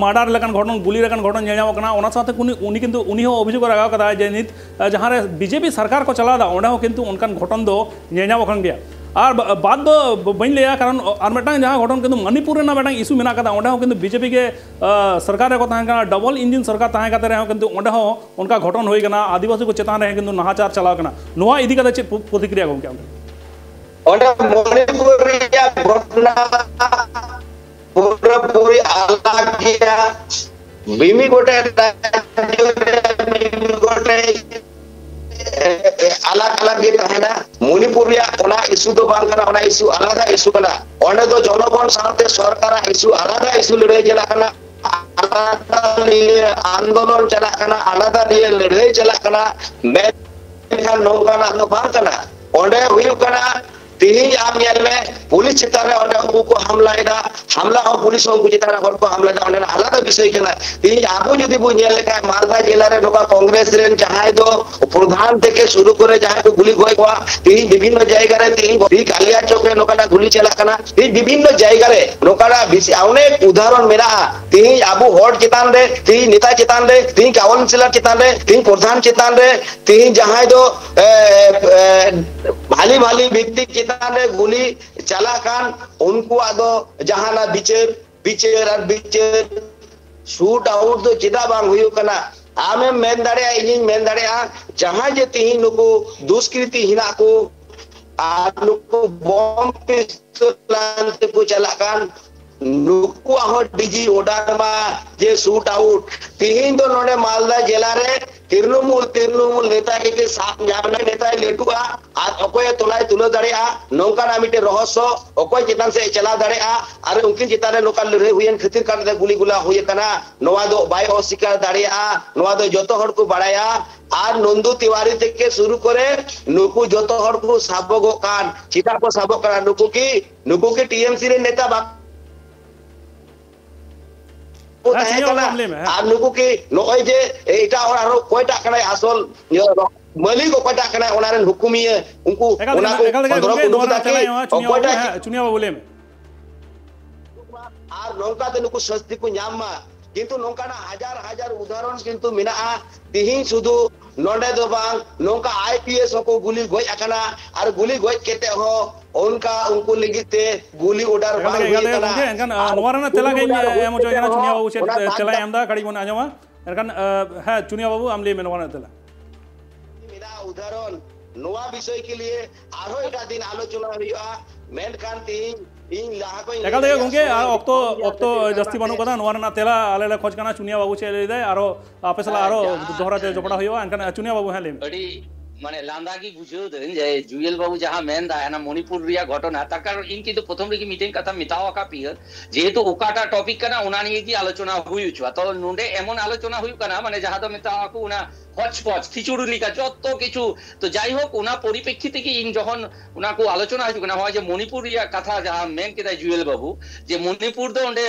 ᱢᱟᱨᱰᱟᱨ ᱞᱮᱠᱟᱱ ᱜᱷᱚᱴᱚᱱ, ᱜᱩᱞᱤ ᱞᱮᱠᱟᱱ ᱜᱷᱚᱴᱚᱱ ᱧᱮᱞ ᱧᱟᱢᱚᱜ ᱠᱟᱱᱟ, ᱚᱱᱟ ᱥᱟᱶᱛᱮ ᱩᱱᱤ ᱠᱤᱱᱛᱩ ᱩᱱᱤ ᱦᱚᱸ ᱚᱵᱷᱤᱡᱳᱜᱽ ᱨᱟᱠᱟᱵ ᱠᱟᱫᱟ ᱡᱮ ᱱᱤᱛ ᱡᱟᱦᱟᱸ ᱨᱮ ᱵᱤᱡᱮᱯᱤ ᱥᱚᱨᱠᱟᱨ ᱠᱚ ᱪᱟᱞᱟᱣ ᱮᱫᱟ, ᱚᱸᱰᱮ ᱦᱚᱸ ᱠᱤᱱᱛᱩ ᱚᱱᱠᱟᱱ ᱜᱷᱚᱴᱚᱱ ᱫᱚ ᱧᱮᱞ ᱧᱟᱢᱚᱜ ᱠᱟᱱ ᱜᱮᱭᱟ᱾ ᱟᱨ ᱵᱟᱫ ᱫᱚ ᱵᱟᱹᱧ ᱞᱟᱹᱭᱟ, ᱠᱟᱨᱚᱱ ᱟᱨ ᱢᱤᱫᱴᱟᱝ ᱡᱟᱦᱟᱸ ᱜᱷᱚᱴᱚᱱ ᱠᱤᱱᱛᱩ ᱢᱚᱱᱤᱯᱩᱨ ᱨᱮᱱᱟᱜ ᱢᱤᱫᱴᱟᱝ ᱤᱥᱩ ᱢᱮᱱᱟᱜ ᱠᱟᱫᱟ, ᱚᱸᱰᱮ ᱦᱚᱸ ᱠᱤᱱᱛᱩ ᱵᱤᱡᱮᱯᱤ ᱜᱮ ᱥᱚᱨᱠᱟᱨ ᱨᱮᱠᱚ ᱛᱟᱦᱮᱸ ᱠᱟᱱᱟ, ᱰᱚᱵᱚᱞ ᱤᱧᱡᱤᱱ ᱥᱚᱨᱠᱟᱨ ᱛᱟᱦᱮᱸ ᱠᱟᱛᱮ ᱨᱮᱦᱚᱸ ᱠᱤᱱᱛᱩ ᱚᱸᱰᱮ ᱦᱚᱸ ᱚᱱᱠᱟ ᱜᱷᱚᱴᱚᱱ ᱦᱩᱭ ᱠᱟᱱᱟ, ᱟᱹᱫᱤᱵᱟᱹᱥᱤ ᱠᱚ ᱪᱮᱛᱟᱱ ᱨᱮ ᱠᱤᱱᱛᱩ ᱱᱟᱦᱟᱪᱟᱨ ᱪᱟᱞᱟᱣ ᱠᱟᱱᱟ᱾ ᱱᱚᱣᱟ ᱤᱫᱤ ᱠᱟᱛᱮ ᱪᱮᱫ ᱯᱨᱚᱛᱤᱠᱨᱤᱭᱟ ᱜᱚᱝᱠᱮ ᱟᱢ ᱴᱷᱮᱱ? ᱚᱸᱰᱮ ᱢᱚᱱᱤᱯᱩᱨ ᱨᱮᱭᱟᱜ ᱜᱷᱚᱴᱚᱱᱟ ᱯᱩᱨᱟᱹᱯᱩᱨᱤ ᱟᱞᱟᱜᱽ ᱜᱮᱭᱟ᱾ ᱢᱤᱢᱤᱫ ᱜᱚᱴᱮᱡ ᱨᱟᱡᱽᱡᱚ ᱨᱮ ᱢᱤᱢᱤᱫ ᱜᱚᱴᱮᱡ ᱟᱞᱟᱜᱽ ᱟᱞᱟᱜᱽ ᱜᱮ ᱛᱟᱦᱮᱱᱟ᱾ ᱢᱚᱱᱤᱯᱩᱨ ᱨᱮᱭᱟᱜ ᱚᱱᱟ ᱤᱥᱩ ᱫᱚ ᱵᱟᱝ ᱠᱟᱱᱟ, ᱚᱱᱟ ᱤᱥᱩ ᱟᱞᱟᱫᱟ ᱤᱥᱩ ᱠᱟᱱᱟ᱾ ᱚᱸᱰᱮ ᱫᱚ ᱡᱚᱱᱚᱜᱚᱱ ᱥᱟᱶᱛᱮ ᱥᱚᱨᱠᱟᱨᱟᱜ ᱤᱥᱩ ᱟᱞᱟᱫᱟ ᱤᱥᱩ ᱞᱟᱹᱲᱦᱟᱹᱭ ᱪᱟᱞᱟᱜ ᱠᱟᱱᱟ, ᱟᱞᱟᱫᱟ ᱱᱤᱭᱟᱹ ᱟᱱᱫᱳᱞᱚᱱ ᱪᱟᱞᱟᱜ ᱠᱟᱱᱟ, ᱟᱞᱟᱫᱟ ᱱᱤᱭᱟᱹ ᱞᱟᱹᱲᱦᱟᱹᱭ ᱪᱟᱞᱟᱜ ᱠᱟᱱᱟ᱾ ᱢᱮᱱᱠᱷᱟᱱ ᱱᱚᱝᱠᱟᱱᱟᱜ ᱫᱚ ᱵᱟᱝ ᱠᱟᱱᱟ᱾ ᱚᱸᱰᱮ ᱦᱩᱭᱩᱜ ᱠᱟᱱᱟ, ᱛᱤᱦᱤᱧ ᱟᱢ ᱧᱮᱞ ᱢᱮ, ᱯᱩᱞᱤᱥ ᱪᱮᱛᱟᱱ ᱨᱮ ᱚᱸᱰᱮ ᱩᱱᱠᱩ ᱠᱚ ᱦᱟᱢᱞᱟᱭᱮᱫᱟ, ᱦᱟᱢᱞᱟ ᱦᱚᱸ ᱯᱩᱞᱤᱥ ᱦᱚᱸ ᱩᱱᱠᱩ ᱪᱮᱛᱟᱱ ᱨᱮ ᱦᱚᱲ ᱠᱚ ᱦᱟᱢᱞᱟᱭᱮᱫᱟ, ᱚᱸᱰᱮᱱᱟᱜ ᱟᱞᱟᱫᱟ ᱵᱤᱥᱚᱭ ᱠᱟᱱᱟ᱾ ᱛᱤᱦᱤᱧ ᱟᱵᱚ ᱡᱩᱫᱤ ᱵᱚᱱ ᱧᱮᱞ ᱞᱮᱠᱷᱟᱱ, ᱢᱟᱞᱫᱟ ᱡᱮᱞᱟ ᱨᱮ ᱱᱚᱝᱠᱟ ᱠᱚᱝᱜᱨᱮᱥ ᱨᱮᱱ ᱡᱟᱦᱟᱸᱭ ᱫᱚ ᱯᱨᱚᱫᱷᱟᱱ ᱛᱷᱮᱠᱮ ᱥᱩᱨᱩ ᱠᱚᱨᱮ ᱡᱟᱦᱟᱸᱭ ᱠᱚ ᱜᱩᱞᱤ ᱜᱚᱡ ᱠᱚᱣᱟ, ᱛᱤᱦᱤᱧ ᱵᱤᱵᱷᱤᱱᱱᱚ ᱡᱟᱭᱜᱟ ᱨᱮ, ᱛᱤᱦᱤᱧ ᱠᱟᱞᱤᱭᱟ ᱪᱚᱠ ᱨᱮ ᱱᱚᱝᱠᱟᱱᱟᱜ ᱜᱩᱞᱤ ᱪᱟᱞᱟᱜ ᱠᱟᱱᱟ, ᱛᱤᱦᱤᱧ ᱵᱤᱵᱷᱤᱱᱱᱚ ᱡᱟᱭᱜᱟ ᱨᱮ ᱱᱚᱝᱠᱟᱱᱟᱜ ᱵᱤᱥ-, ᱚᱱᱮᱠ ᱩᱫᱟᱦᱚᱨᱚᱱ ᱢᱮᱱᱟᱜᱼᱟ᱾ ᱛᱤᱦᱤᱧ ᱟᱵᱚ ᱦᱚᱲ ᱪᱮᱛᱟᱱ ᱨᱮ, ᱛᱤᱦᱤᱧ ᱱᱮᱛᱟ ᱪᱮᱛᱟᱱ ᱨᱮ, ᱛᱤᱦᱤᱧ ᱠᱟᱣᱩᱱᱥᱤᱞᱟᱨ ᱪᱮᱛᱟᱱ ᱨᱮ, ᱛᱤᱦᱤᱧ ᱯᱨᱚᱫᱷᱟᱱ ᱪᱮᱛᱟᱱ ᱨᱮ, ᱛᱤᱦᱤᱧ ᱡᱟᱦᱟᱸᱭ ᱫᱚ, ᱮ, ᱮ, ᱵᱷᱟᱞᱤ ᱵᱷᱟᱞᱤ ᱵᱮᱠᱛᱤ ᱪᱮᱛᱟᱱ ᱨᱮ ᱜᱩᱞᱤ ᱪᱟᱞᱟᱜ ᱠᱟᱱ, ᱩᱱᱠᱩᱣᱟᱜ ᱫᱚ ᱡᱟᱦᱟᱱᱟᱜ ᱵᱤᱪᱟᱹᱨ, ᱵᱤᱪᱟᱹᱨ ᱟᱨ ᱵᱤᱪᱟᱹᱨ, ᱥᱩᱴ ᱟᱣᱩᱴ ᱫᱚ ᱪᱮᱫᱟᱜ ᱵᱟᱝ ᱦᱩᱭᱩᱜ ᱠᱟᱱᱟ? ᱟᱢᱮᱢ ᱢᱮᱱ ᱫᱟᱲᱮᱭᱟᱜᱼᱟ, ᱤᱧᱤᱧ ᱢᱮᱱ ᱫᱟᱲᱮᱭᱟᱜᱼᱟ, ᱡᱟᱦᱟᱸᱭ ᱡᱮ ᱛᱤᱦᱤᱧ ᱱᱩᱠᱩ ᱫᱩᱥᱠᱨᱤᱛᱤ ᱦᱮᱱᱟᱜ ᱠᱚ ᱟᱨ ᱱᱩᱠᱩ ᱵᱚᱢ ᱯᱤᱥᱛᱚᱞ ᱟᱱ ᱛᱮᱠᱚ ᱪᱟᱞᱟᱜ ᱠᱟᱱ, ᱱᱩᱠᱩᱣᱟᱜ ᱦᱚᱸ ᱰᱤᱡᱤ ᱚᱰᱟᱨ ᱢᱟ ᱡᱮ ᱥᱩᱴ ᱟᱣᱩᱴ᱾ ᱛᱤᱦᱤᱧ ᱫᱚ ᱱᱚᱰᱮ ᱢᱟᱞᱫᱟ ᱡᱮᱞᱟ ᱨᱮ ᱛᱨᱤᱱᱚᱢᱩᱞ, ᱛᱨᱤᱱᱚᱢᱩᱞ ᱱᱮᱛᱟ ᱜᱮ ᱥᱟᱵ ᱧᱟᱢ ᱞᱮᱱ ᱱᱮᱛᱟᱭ ᱞᱟᱹᱴᱩᱜᱼᱟ᱾ ᱟᱨ ᱚᱠᱚᱭᱮ ᱛᱚᱞᱟᱭ ᱛᱩᱞᱟᱹᱣ ᱫᱟᱲᱮᱭᱟᱜᱼᱟ, ᱱᱚᱝᱠᱟᱱᱟᱜ ᱢᱤᱫᱴᱮᱱ ᱨᱚᱦᱚᱥᱥᱚ, ᱚᱠᱚᱭ ᱪᱮᱛᱟᱱ ᱥᱮᱫ ᱮ ᱪᱟᱞᱟᱣ ᱫᱟᱲᱮᱭᱟᱜᱼᱟ, ᱟᱨ ᱩᱱᱠᱤᱱ ᱪᱮᱛᱟᱱ ᱨᱮ ᱱᱚᱝᱠᱟ ᱞᱟᱹᱲᱦᱟᱹᱭ ᱦᱩᱭᱮᱱ ᱠᱷᱟᱹᱛᱤᱨ ᱠᱟᱨᱚᱱ ᱛᱮ ᱜᱩᱞᱤ ᱜᱩᱞᱟ ᱦᱩᱭ ᱟᱠᱟᱱᱟ, ᱱᱚᱣᱟ ᱫᱚ ᱵᱟᱭ ᱚᱥᱤᱠᱟᱨ ᱫᱟᱲᱮᱭᱟᱜᱼᱟ, ᱱᱚᱣᱟ ᱫᱚ ᱡᱚᱛᱚ ᱦᱚᱲ ᱠᱚ ᱵᱟᱲᱟᱭᱟ᱾ ᱟᱨ ᱱᱚᱱᱫᱩ ᱛᱤᱣᱟᱨᱤ ᱛᱷᱮᱠᱮ ᱥᱩᱨᱩ ᱠᱚᱨᱮ ᱱᱩᱠᱩ ᱡᱚᱛᱚ ᱦᱚᱲ ᱠᱚ ᱥᱟᱵᱚᱜᱚᱜ ᱠᱟᱱ, ᱪᱮᱫᱟᱜ ᱠᱚ ᱥᱟᱵᱚᱜ ᱠᱟᱱᱟ? ᱱᱩᱠᱩ ᱠᱤ, ᱱᱩᱠᱩ ᱠᱤ ᱴᱤ ᱮᱢ ᱥᱤ ᱨᱮᱱ ᱱᱮᱛᱟ ᱵᱟᱝ ᱠᱚ ᱦᱮᱸ, ᱛᱟᱦᱮᱸ ᱪᱩᱱᱭᱟ ᱵᱟᱵᱩ, ᱠᱟᱱᱟ? ᱟᱢ ᱞᱟᱹᱭ ᱢᱮ, ᱦᱮᱸ᱾ ᱟᱨ ᱱᱩᱠᱩ ᱠᱤ ᱱᱚᱜᱼᱚᱭ ᱡᱮ ᱮᱴᱟᱜ ᱦᱚᱲ ᱟᱨᱦᱚᱸ ᱚᱠᱚᱭᱴᱟᱜ ᱠᱟᱱᱟᱭ ᱟᱥᱚᱞ ᱤᱭᱟᱹ ᱢᱟᱹᱞᱤᱠ, ᱚᱠᱚᱭᱴᱟᱜ ᱠᱟᱱᱟᱭ ᱚᱱᱟ ᱨᱮᱱ ᱦᱩᱠᱩᱢᱤᱭᱟᱹ, ᱩᱱᱠᱩ ᱮᱠᱟᱞ, ᱚᱱᱟ ᱮᱠᱟᱞ, ᱠᱚ ᱮᱠᱟᱞ ᱜᱮ ᱠᱷᱚᱸᱫᱽᱨᱚᱸ ᱜᱚᱝᱠᱮ, ᱠᱚ ᱱᱚᱣᱟ ᱩᱰᱩᱠ ᱨᱮᱱᱟᱜ ᱛᱮᱞᱟ ᱛᱟᱠᱮ ᱮᱢᱟ, ᱪᱩᱱᱭᱟ ᱵᱟᱵᱩ, ᱚᱠᱚᱭᱴᱟᱜ ᱦᱮᱸ, ᱪᱩᱱᱭᱟ ᱵᱟᱵᱩ, ᱞᱟᱹᱭ ᱢᱮ᱾ ᱟᱨ ᱱᱚᱝᱠᱟ ᱛᱮ ᱱᱩᱠᱩ ᱥᱟᱹᱥᱛᱤ ᱠᱚ ᱧᱟᱢ ᱢᱟ᱾ ᱠᱤᱱᱛᱩ ᱱᱚᱝᱠᱟᱱᱟᱜ ᱦᱟᱡᱟᱨ ᱦᱟᱡᱟᱨ ᱩᱫᱟᱦᱚᱨᱚᱱ ᱠᱤᱱᱛᱩ ᱢᱮᱱᱟᱜᱼᱟ᱾ ᱛᱤᱦᱤᱧ ᱥᱩᱫᱷᱩ ᱱᱚᱰᱮ ᱫᱚ ᱵᱟᱝ, ᱱᱚᱝᱠᱟ ᱟᱭ ᱯᱤ ᱮᱥ ᱦᱚᱸᱠᱚ ᱜᱩᱞᱤ ᱜᱚᱡ ᱟᱠᱟᱱᱟ, ᱟᱨ ᱜᱩᱞᱤ ᱜᱚᱡ ᱠᱟᱛᱮ ᱦᱚᱸ ᱚᱱᱠᱟ ᱩᱱᱠᱩ ᱞᱟᱹᱜᱤᱫ ᱛᱮ ᱜᱩᱞᱤ ᱚᱰᱟᱨ ᱮᱠᱟᱞ ᱵᱟᱝ ᱜᱮ, ᱦᱩᱭ ᱮᱠᱟᱞ ᱜᱮ ᱟᱠᱟᱱᱟ᱾ ᱜᱚᱝᱠᱮ, ᱮᱱᱠᱷᱟᱱ, ᱟᱨ ᱱᱚᱣᱟ ᱨᱮᱱᱟᱜ ᱜᱩᱞᱤ ᱛᱮᱞᱟ ᱜᱮᱧ ᱚᱰᱟᱨ ᱦᱩᱭ ᱮᱢ ᱦᱚᱪᱚᱭ ᱠᱟᱛᱮ ᱠᱟᱱᱟ᱾ ᱦᱚᱸ ᱪᱩᱱᱭᱟ ᱵᱟᱵᱩ ᱪᱮᱫ ᱚᱱᱟ ᱛᱮᱞᱟᱭ ᱥᱟᱱᱛᱟᱲ ᱮᱢ ᱮᱫᱟ, ᱠᱟᱹᱴᱤᱡ ᱵᱚᱱ ᱟᱸᱡᱚᱢᱟ᱾ ᱮᱱᱠᱷᱟᱱ, ᱟᱸ, ᱦᱮᱸ, ᱪᱩᱱᱭᱟ ᱵᱟᱵᱩ, ᱟᱢ ᱞᱟᱹᱭ ᱢᱮ ᱱᱚᱣᱟ ᱨᱮᱱᱟᱜ ᱛᱮᱞᱟ᱾ ᱢᱮᱱᱟᱜᱼᱟ ᱩᱫᱟᱦᱚᱨᱚᱱ, ᱱᱚᱣᱟ ᱵᱤᱥᱚᱭ ᱠᱮ ᱞᱤᱭᱮ ᱟᱨᱦᱚᱸ ᱮᱴᱟᱜ ᱫᱤᱱ ᱟᱞᱳᱪᱚᱱᱟ ᱦᱩᱭᱩᱜᱼᱟ, ᱢᱮᱱᱠᱷᱟᱱ ᱛᱤᱦᱤᱧ ᱤᱧ ᱞᱟᱦᱟ ᱠᱷᱚᱱ ᱤᱧ ᱮᱠᱟᱞ ᱛᱮᱜᱮ ᱞᱟᱹᱭᱟ, ᱜᱚᱝᱠᱮ, ᱥᱚᱢᱚᱭ ᱟᱨ ᱚᱠᱛᱚ, ᱠᱚᱢ ᱜᱮᱭᱟ, ᱚᱠᱛᱚ ᱥᱮ ᱪᱮᱫ ᱡᱟᱹᱥᱛᱤ ᱵᱟᱹᱱᱩᱜ ᱠᱟᱱᱟ? ᱠᱟᱫᱟ᱾ ᱱᱚᱣᱟ ᱨᱮᱱᱟᱜ ᱛᱮᱞᱟ ᱟᱞᱮ ᱞᱮ ᱠᱷᱚᱡᱽ ᱠᱟᱱᱟ᱾ ᱪᱩᱱᱭᱟ ᱵᱟᱵᱩ ᱪᱮᱫ ᱮ ᱞᱟᱹᱭ ᱫᱟᱭ, ᱟᱨᱚ ᱟᱯᱮ ᱥᱟᱞᱟᱜ ᱦᱮᱸ, ᱟᱨᱚ ᱡᱟᱦᱟᱸ ᱫᱚᱦᱲᱟ ᱛᱮ ᱡᱚᱯᱲᱟᱣ ᱦᱩᱭᱩᱜᱼᱟ᱾ ᱮᱱᱠᱷᱟᱱ, ᱪᱩᱱᱭᱟ ᱵᱟᱵᱩ, ᱦᱮᱸ, ᱞᱟᱹᱭ ᱢᱮ᱾ ᱟᱹᱰᱤ, ᱢᱟᱱᱮ, ᱞᱟᱸᱫᱟ ᱜᱮ ᱵᱩᱡᱷᱟᱹᱣ ᱫᱟᱹᱧ ᱡᱮ ᱡᱩᱭᱮᱞ ᱵᱟᱵᱩ ᱡᱟᱦᱟᱸ ᱢᱮᱱ ᱫᱟ, ᱦᱟᱱᱟ ᱢᱚᱱᱤᱯᱩᱨ ᱨᱮᱭᱟᱜ ᱜᱷᱚᱴᱚᱱᱟ, ᱛᱟᱨ ᱠᱟᱨᱚᱱ ᱤᱧ ᱠᱤᱱᱛᱩ ᱯᱨᱚᱛᱷᱚᱢ ᱨᱮᱜᱮ ᱢᱤᱫᱴᱮᱱ ᱠᱟᱛᱷᱟ ᱢᱮᱛᱟᱣ ᱟᱠᱟᱫ ᱯᱮᱭᱟᱹ, ᱡᱮᱦᱮᱛᱩ ᱚᱠᱟᱴᱟᱜ ᱴᱚᱯᱤᱠ ᱠᱟᱱᱟ ᱚᱱᱟ ᱱᱤᱭᱮ ᱜᱮ ᱟᱞᱳᱪᱚᱱᱟ ᱦᱩᱭ ᱦᱚᱪᱚᱜᱼᱟ᱾ ᱛᱚ ᱱᱚᱰᱮ ᱮᱢᱚᱱ ᱟᱞᱳᱪᱚᱱᱟ ᱦᱩᱭᱩᱜ ᱠᱟᱱᱟ, ᱢᱟᱱᱮ, ᱡᱟᱦᱟᱸ ᱫᱚ ᱢᱮᱛᱟᱣ ᱟᱠᱚ ᱚᱱᱟ ᱦᱚᱪᱯᱚᱪ, ᱠᱷᱤᱪᱩᱲᱤ ᱞᱮᱠᱟ ᱡᱚᱛᱚ ᱠᱤᱪᱷᱩ᱾ ᱛᱚ ᱡᱟᱭᱦᱳᱠ, ᱚᱱᱟ ᱯᱚᱨᱤᱯᱮᱠᱠᱷᱤ ᱛᱮᱜᱮ ᱤᱧ ᱡᱚᱠᱷᱚᱱ ᱚᱱᱟ ᱠᱚ ᱟᱞᱳᱪᱚᱱᱟ ᱦᱤᱡᱩᱜ ᱠᱟᱱᱟ, ᱱᱚᱜᱼᱚᱭ ᱡᱮ ᱢᱚᱱᱤᱯᱩᱨ ᱨᱮᱭᱟᱜ ᱠᱟᱛᱷᱟ ᱡᱟᱦᱟᱸ ᱢᱮᱱ ᱠᱮᱫᱟᱭ ᱡᱩᱭᱮᱞ ᱵᱟᱹᱵᱩ, ᱡᱮ ᱢᱚᱱᱤᱯᱩᱨ ᱫᱚ ᱚᱸᱰᱮ,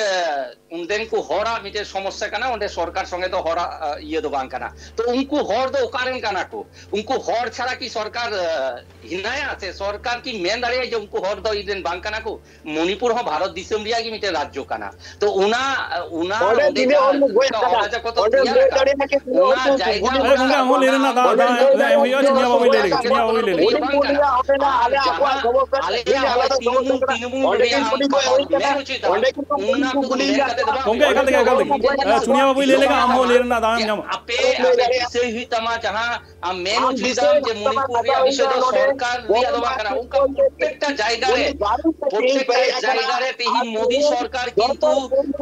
ᱚᱸᱰᱮᱱ ᱠᱚ ᱦᱚᱲᱟᱜ ᱢᱤᱫᱴᱮᱱ ᱥᱚᱢᱚᱥᱥᱟ ᱠᱟᱱᱟ, ᱚᱸᱰᱮ ᱥᱚᱨᱠᱟᱨ ᱥᱚᱸᱜᱮ ᱫᱚ ᱦᱚᱲᱟᱜ, ᱟ, ᱤᱭᱟᱹ ᱫᱚ ᱵᱟᱝ ᱠᱟᱱᱟ᱾ ᱛᱚ ᱩᱱᱠᱩ ᱦᱚᱲ ᱫᱚ ᱚᱠᱟ ᱨᱮᱱ ᱠᱟᱱᱟ ᱠᱚ? ᱩᱱᱠᱩ ᱦᱚᱲ ᱪᱷᱟᱲᱟ ᱠᱤ ᱥᱚᱨᱠᱟᱨ, ᱟ, ᱦᱮᱱᱟᱭᱟ? ᱥᱮ ᱥᱚᱨᱠᱟᱨ ᱠᱤ ᱢᱮᱱ ᱫᱟᱲᱮᱭᱟᱜᱼᱟ ᱡᱮ ᱩᱱᱠᱩ ᱦᱚᱲ ᱫᱚ ᱤᱧ ᱨᱮᱱ ᱵᱟᱝ ᱠᱟᱱᱟ ᱠᱚ? ᱢᱚᱱᱤᱯᱩᱨ ᱦᱚᱸ ᱵᱷᱟᱨᱚᱛ ᱫᱤᱥᱚᱢ ᱨᱮᱭᱟᱜ ᱜᱮ ᱢᱤᱫᱴᱮᱱ ᱨᱟᱡᱽᱡᱚ ᱠᱟᱱᱟ᱾ ᱛᱚ ᱚᱱᱟ, ᱚᱱᱟ ᱚᱸᱰᱮ ᱚᱸᱰᱮ ᱛᱤᱱᱟᱹᱜ ᱦᱚᱲ ᱡᱟᱦᱟᱸ ᱠᱚ ᱜᱚᱡ ᱚᱱᱠᱟ ᱟᱠᱟᱫᱟ? ᱚᱨᱟᱡᱚᱠᱚᱛᱚ ᱚᱸᱰᱮ ᱛᱮᱭᱟᱨ ᱞᱟᱹᱭ ᱟᱠᱟᱫ, ᱫᱟᱲᱮᱭᱟᱜᱼᱟ ᱠᱤ ᱛᱤᱱᱟᱹᱜ ᱦᱚᱲ ᱚᱱᱟ ᱠᱚ ᱡᱟᱭᱜᱟ ᱜᱩᱞᱤ ᱚᱸᱰᱮ ᱜᱚᱝᱠᱮ, ᱟᱢ ᱦᱚᱸ ᱞᱟᱹᱭ ᱨᱮᱱᱟᱜ ᱫᱟᱣ, ᱫᱟᱣ ᱮᱢ ᱦᱩᱭᱩᱜᱼᱟ, ᱪᱩᱱᱭᱟ ᱵᱟᱵᱩᱭ ᱞᱟᱹᱭ ᱞᱮᱜᱮ, ᱪᱩᱱᱭᱟ ᱵᱟᱵᱩᱭ ᱞᱟᱹᱭ ᱞᱮᱜᱮ᱾ ᱩᱱᱤ ᱠᱩᱞᱤᱭᱟ, ᱚᱸᱰᱮᱱᱟᱜ ᱟᱞᱮᱭᱟᱜ ᱚᱠᱚᱭᱟᱜ ᱠᱷᱚᱵᱚᱨ ᱯᱮ ᱟᱞᱮᱭᱟᱜ ᱛᱤᱱᱟᱹᱜ ᱦᱚᱸ ᱛᱤᱱ ᱢᱩᱱ ᱢᱮᱱ ᱦᱚᱪᱚᱭᱮᱫᱟ, ᱚᱸᱰᱮ ᱠᱤᱱᱛᱩ ᱩᱱᱤ ᱚᱱᱟ ᱠᱚᱫᱚ ᱢᱮᱱ ᱠᱩᱞᱤᱭᱟ᱾ ᱠᱟᱛᱮ ᱫᱚ ᱵᱟᱝ᱾ ᱜᱚᱝᱠᱮ, ᱮᱠᱟᱞ ᱛᱮᱜᱮ, ᱮᱠᱟᱞ ᱛᱮᱜᱮ᱾ ᱮ, ᱪᱩᱱᱭᱟ ᱵᱟᱵᱩᱭ ᱞᱟᱹᱭ ᱞᱮᱠᱟ, ᱟᱢ ᱦᱚᱸ ᱞᱟᱹᱭ ᱨᱮᱱᱟᱜ ᱫᱟᱣ ᱮᱢ ᱧᱟᱢᱟ᱾ ᱟᱯᱮ, ᱟᱯᱮ ᱫᱤᱥᱟᱹᱭ ᱦᱩᱭᱩᱜ ᱛᱟᱢᱟ, ᱡᱟᱦᱟᱸ ᱟᱢ ᱢᱮᱱ ᱦᱚᱪᱚᱭᱮᱫᱟᱢ ᱡᱮ ᱢᱚᱱᱤᱯᱩᱨ ᱨᱮᱭᱟᱜ ᱵᱤᱥᱚᱭ ᱫᱚ ᱥᱚᱨᱠᱟᱨ ᱨᱮᱭᱟᱜ ᱫᱚ ᱵᱟᱝ ᱠᱟᱱᱟ, ᱚᱱᱠᱟ ᱯᱨᱚᱛᱮᱠᱴᱟ ᱡᱟᱭᱜᱟ ᱨᱮ, ᱯᱨᱚᱛᱮᱠᱴᱟ ᱡᱟᱭᱜᱟ ᱨᱮ ᱛᱮᱦᱮᱧ ᱢᱳᱫᱤ ᱥᱚᱨᱠᱟᱨ ᱠᱤᱱᱛᱩ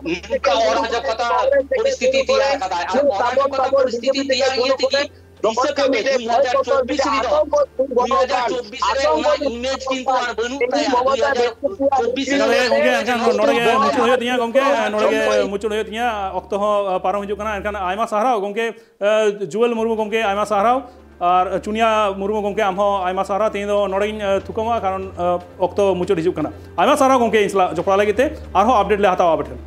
ᱱᱚᱝᱠᱟ ᱚᱨᱟᱡᱚᱠᱚᱛᱟ ᱯᱚᱨᱤᱥᱛᱷᱤᱛᱤ ᱛᱮᱭᱟᱨ ᱠᱟᱫᱟᱭ᱾ ᱟᱨ ᱚᱨᱟᱡᱚᱠᱚᱛᱟ ᱯᱚᱨᱤᱥᱛᱷᱤᱛᱤ ᱛᱮᱭᱟᱨ ᱤᱭᱟᱹ ᱛᱮᱜᱮ ᱫᱤᱥᱟᱹ ᱠᱟᱜ ᱯᱮ, ᱫᱩ ᱦᱟᱡᱟᱨ ᱪᱚᱵᱵᱤᱥ ᱨᱮᱫᱚ, ᱫᱩ ᱦᱟᱡᱟᱨ ᱪᱚᱵᱵᱤᱥ ᱨᱮ ᱚᱱᱟ ᱤᱢᱮᱡᱽ ᱠᱤᱱᱛᱩ ᱟᱨ ᱵᱟᱹᱱᱩᱜ ᱛᱟᱭᱟ᱾ ᱫᱩ ᱦᱟᱡᱟᱨ ᱪᱚᱵᱵᱤᱥ ᱨᱮ ᱛᱟᱦᱞᱮ ᱜᱚᱝᱠᱮ, ᱮᱱᱠᱷᱟᱱ ᱱᱚᱰᱮ ᱜᱮ ᱢᱩᱪᱟᱹᱫ ᱦᱩᱭᱩᱜ ᱛᱤᱧᱟ ᱜᱚᱝᱠᱮ, ᱱᱚᱰᱮ ᱜᱮ ᱢᱩᱪᱟᱹᱫ ᱦᱩᱭᱩᱜ ᱛᱤᱧᱟ, ᱚᱠᱛᱚ ᱦᱚᱸ, ᱟ, ᱯᱟᱨᱚᱢ ᱦᱤᱡᱩᱜ ᱠᱟᱱᱟ᱾ ᱮᱱᱠᱷᱟᱱ ᱟᱭᱢᱟ ᱥᱟᱨᱦᱟᱣ ᱜᱚᱝᱠᱮ, ᱟ, ᱡᱩᱣᱮᱞ ᱢᱩᱨᱢᱩ ᱜᱚᱝᱠᱮ, ᱟᱭᱢᱟ ᱥᱟᱨᱦᱟᱣ, ᱟᱨ ᱪᱩᱱᱭᱟ ᱢᱩᱨᱢᱩ ᱜᱚᱝᱠᱮ, ᱟᱢ ᱦᱚᱸ ᱟᱭᱢᱟ ᱥᱟᱨᱦᱟᱣ᱾ ᱛᱮᱦᱮᱧ ᱫᱚ ᱱᱚᱰᱮ ᱜᱤᱧ, ᱟ, ᱛᱷᱩᱠᱟᱹᱢᱟ, ᱠᱟᱨᱚᱱ, ᱟ, ᱚᱠᱛᱚ ᱢᱩᱪᱟᱹᱫ ᱦᱤᱡᱩᱜ ᱠᱟᱱᱟ᱾ ᱟᱭᱢᱟ ᱥᱟᱨᱦᱟᱣ ᱜᱚᱝᱠᱮ, ᱤᱧ ᱥᱟᱞᱟᱜ ᱡᱚᱯᱲᱟᱣ ᱞᱟᱹᱜᱤᱫ ᱛᱮ᱾ ᱟᱨᱦᱚᱸ ᱟᱯᱰᱮᱴ ᱞᱮ ᱦᱟᱛᱟᱣᱟ ᱟᱯᱮ ᱴᱷᱮᱱ᱾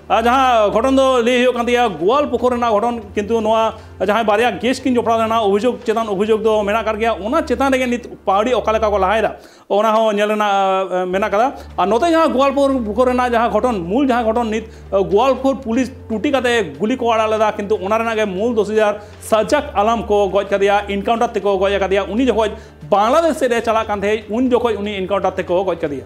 ᱟᱨ ᱡᱟᱦᱟᱸ ᱜᱷᱚᱴᱚᱱ ᱫᱚ ᱞᱟᱹᱭ ᱦᱩᱭᱩᱜ ᱠᱟᱱ ᱛᱟᱭᱟ ᱜᱳᱣᱟᱞᱯᱩᱠᱩᱨ ᱨᱮᱱᱟᱜ ᱜᱷᱚᱴᱚᱱ, ᱠᱤᱱᱛᱩ ᱱᱚᱣᱟ ᱡᱟᱦᱟᱸᱭ ᱵᱟᱨᱭᱟ ᱜᱮᱥᱴ ᱠᱤᱱ ᱡᱚᱯᱲᱟᱣ ᱞᱮᱱᱟ, ᱚᱵᱷᱤᱡᱳᱜᱽ ᱪᱮᱛᱟᱱ ᱚᱵᱷᱤᱡᱳᱜᱽ ᱫᱚ ᱢᱮᱱᱟᱜ ᱟᱠᱟᱫ ᱜᱮᱭᱟ, ᱚᱱᱟ ᱪᱮᱛᱟᱱ ᱨᱮᱜᱮ ᱱᱤᱛ ᱯᱟᱹᱣᱲᱤ ᱚᱠᱟ ᱞᱮᱠᱟ ᱠᱚ ᱞᱟᱦᱟᱭᱮᱫᱟ, ᱚᱱᱟ ᱦᱚᱸ ᱧᱮᱞ ᱨᱮᱱᱟᱜ, ᱮ, ᱢᱮᱱᱟᱜ ᱟᱠᱟᱫᱟ᱾ ᱟᱨ ᱱᱚᱛᱮ ᱡᱟᱦᱟᱸ ᱜᱳᱣᱟᱞᱯᱩᱠᱩᱨ ᱨᱮᱱᱟᱜ ᱡᱟᱦᱟᱸ ᱜᱷᱚᱴᱚᱱ, ᱢᱩᱞ ᱡᱟᱦᱟᱸ ᱜᱷᱚᱴᱚᱱ, ᱱᱤᱛ, ᱮ, ᱜᱳᱣᱟᱞᱯᱩᱠᱩᱨ ᱯᱩᱞᱤᱥ ᱴᱩᱴᱤ ᱠᱟᱛᱮ ᱜᱩᱞᱤ ᱠᱚ ᱟᱲᱟᱜ ᱞᱮᱫᱟ, ᱠᱤᱱᱛᱩ ᱚᱱᱟ ᱨᱮᱱᱟᱜ ᱜᱮ ᱢᱩᱞ ᱫᱳᱥᱤ ᱡᱟᱦᱟᱸ ᱥᱟᱡᱟᱠ ᱟᱞᱟᱢ ᱠᱚ ᱜᱚᱡ ᱠᱟᱫᱮᱭᱟ, ᱮᱱᱠᱟᱣᱩᱱᱴᱟᱨ ᱛᱮᱠᱚ ᱜᱚᱡ ᱟᱠᱟᱫᱮᱭᱟ᱾ ᱩᱱᱤ ᱡᱚᱠᱷᱚᱡ ᱵᱟᱝᱞᱟᱫᱮᱥ ᱥᱮᱫ ᱮ ᱪᱟᱞᱟᱜ ᱠᱟᱱ ᱛᱟᱦᱮᱸᱫ, ᱩᱱ ᱡᱚᱠᱷᱚᱡ ᱩᱱᱤ ᱮᱱᱠᱟᱣᱩᱱᱴᱟᱨ ᱛᱮᱠᱚ ᱜᱚᱡ ᱠᱟᱫᱮᱭᱟ᱾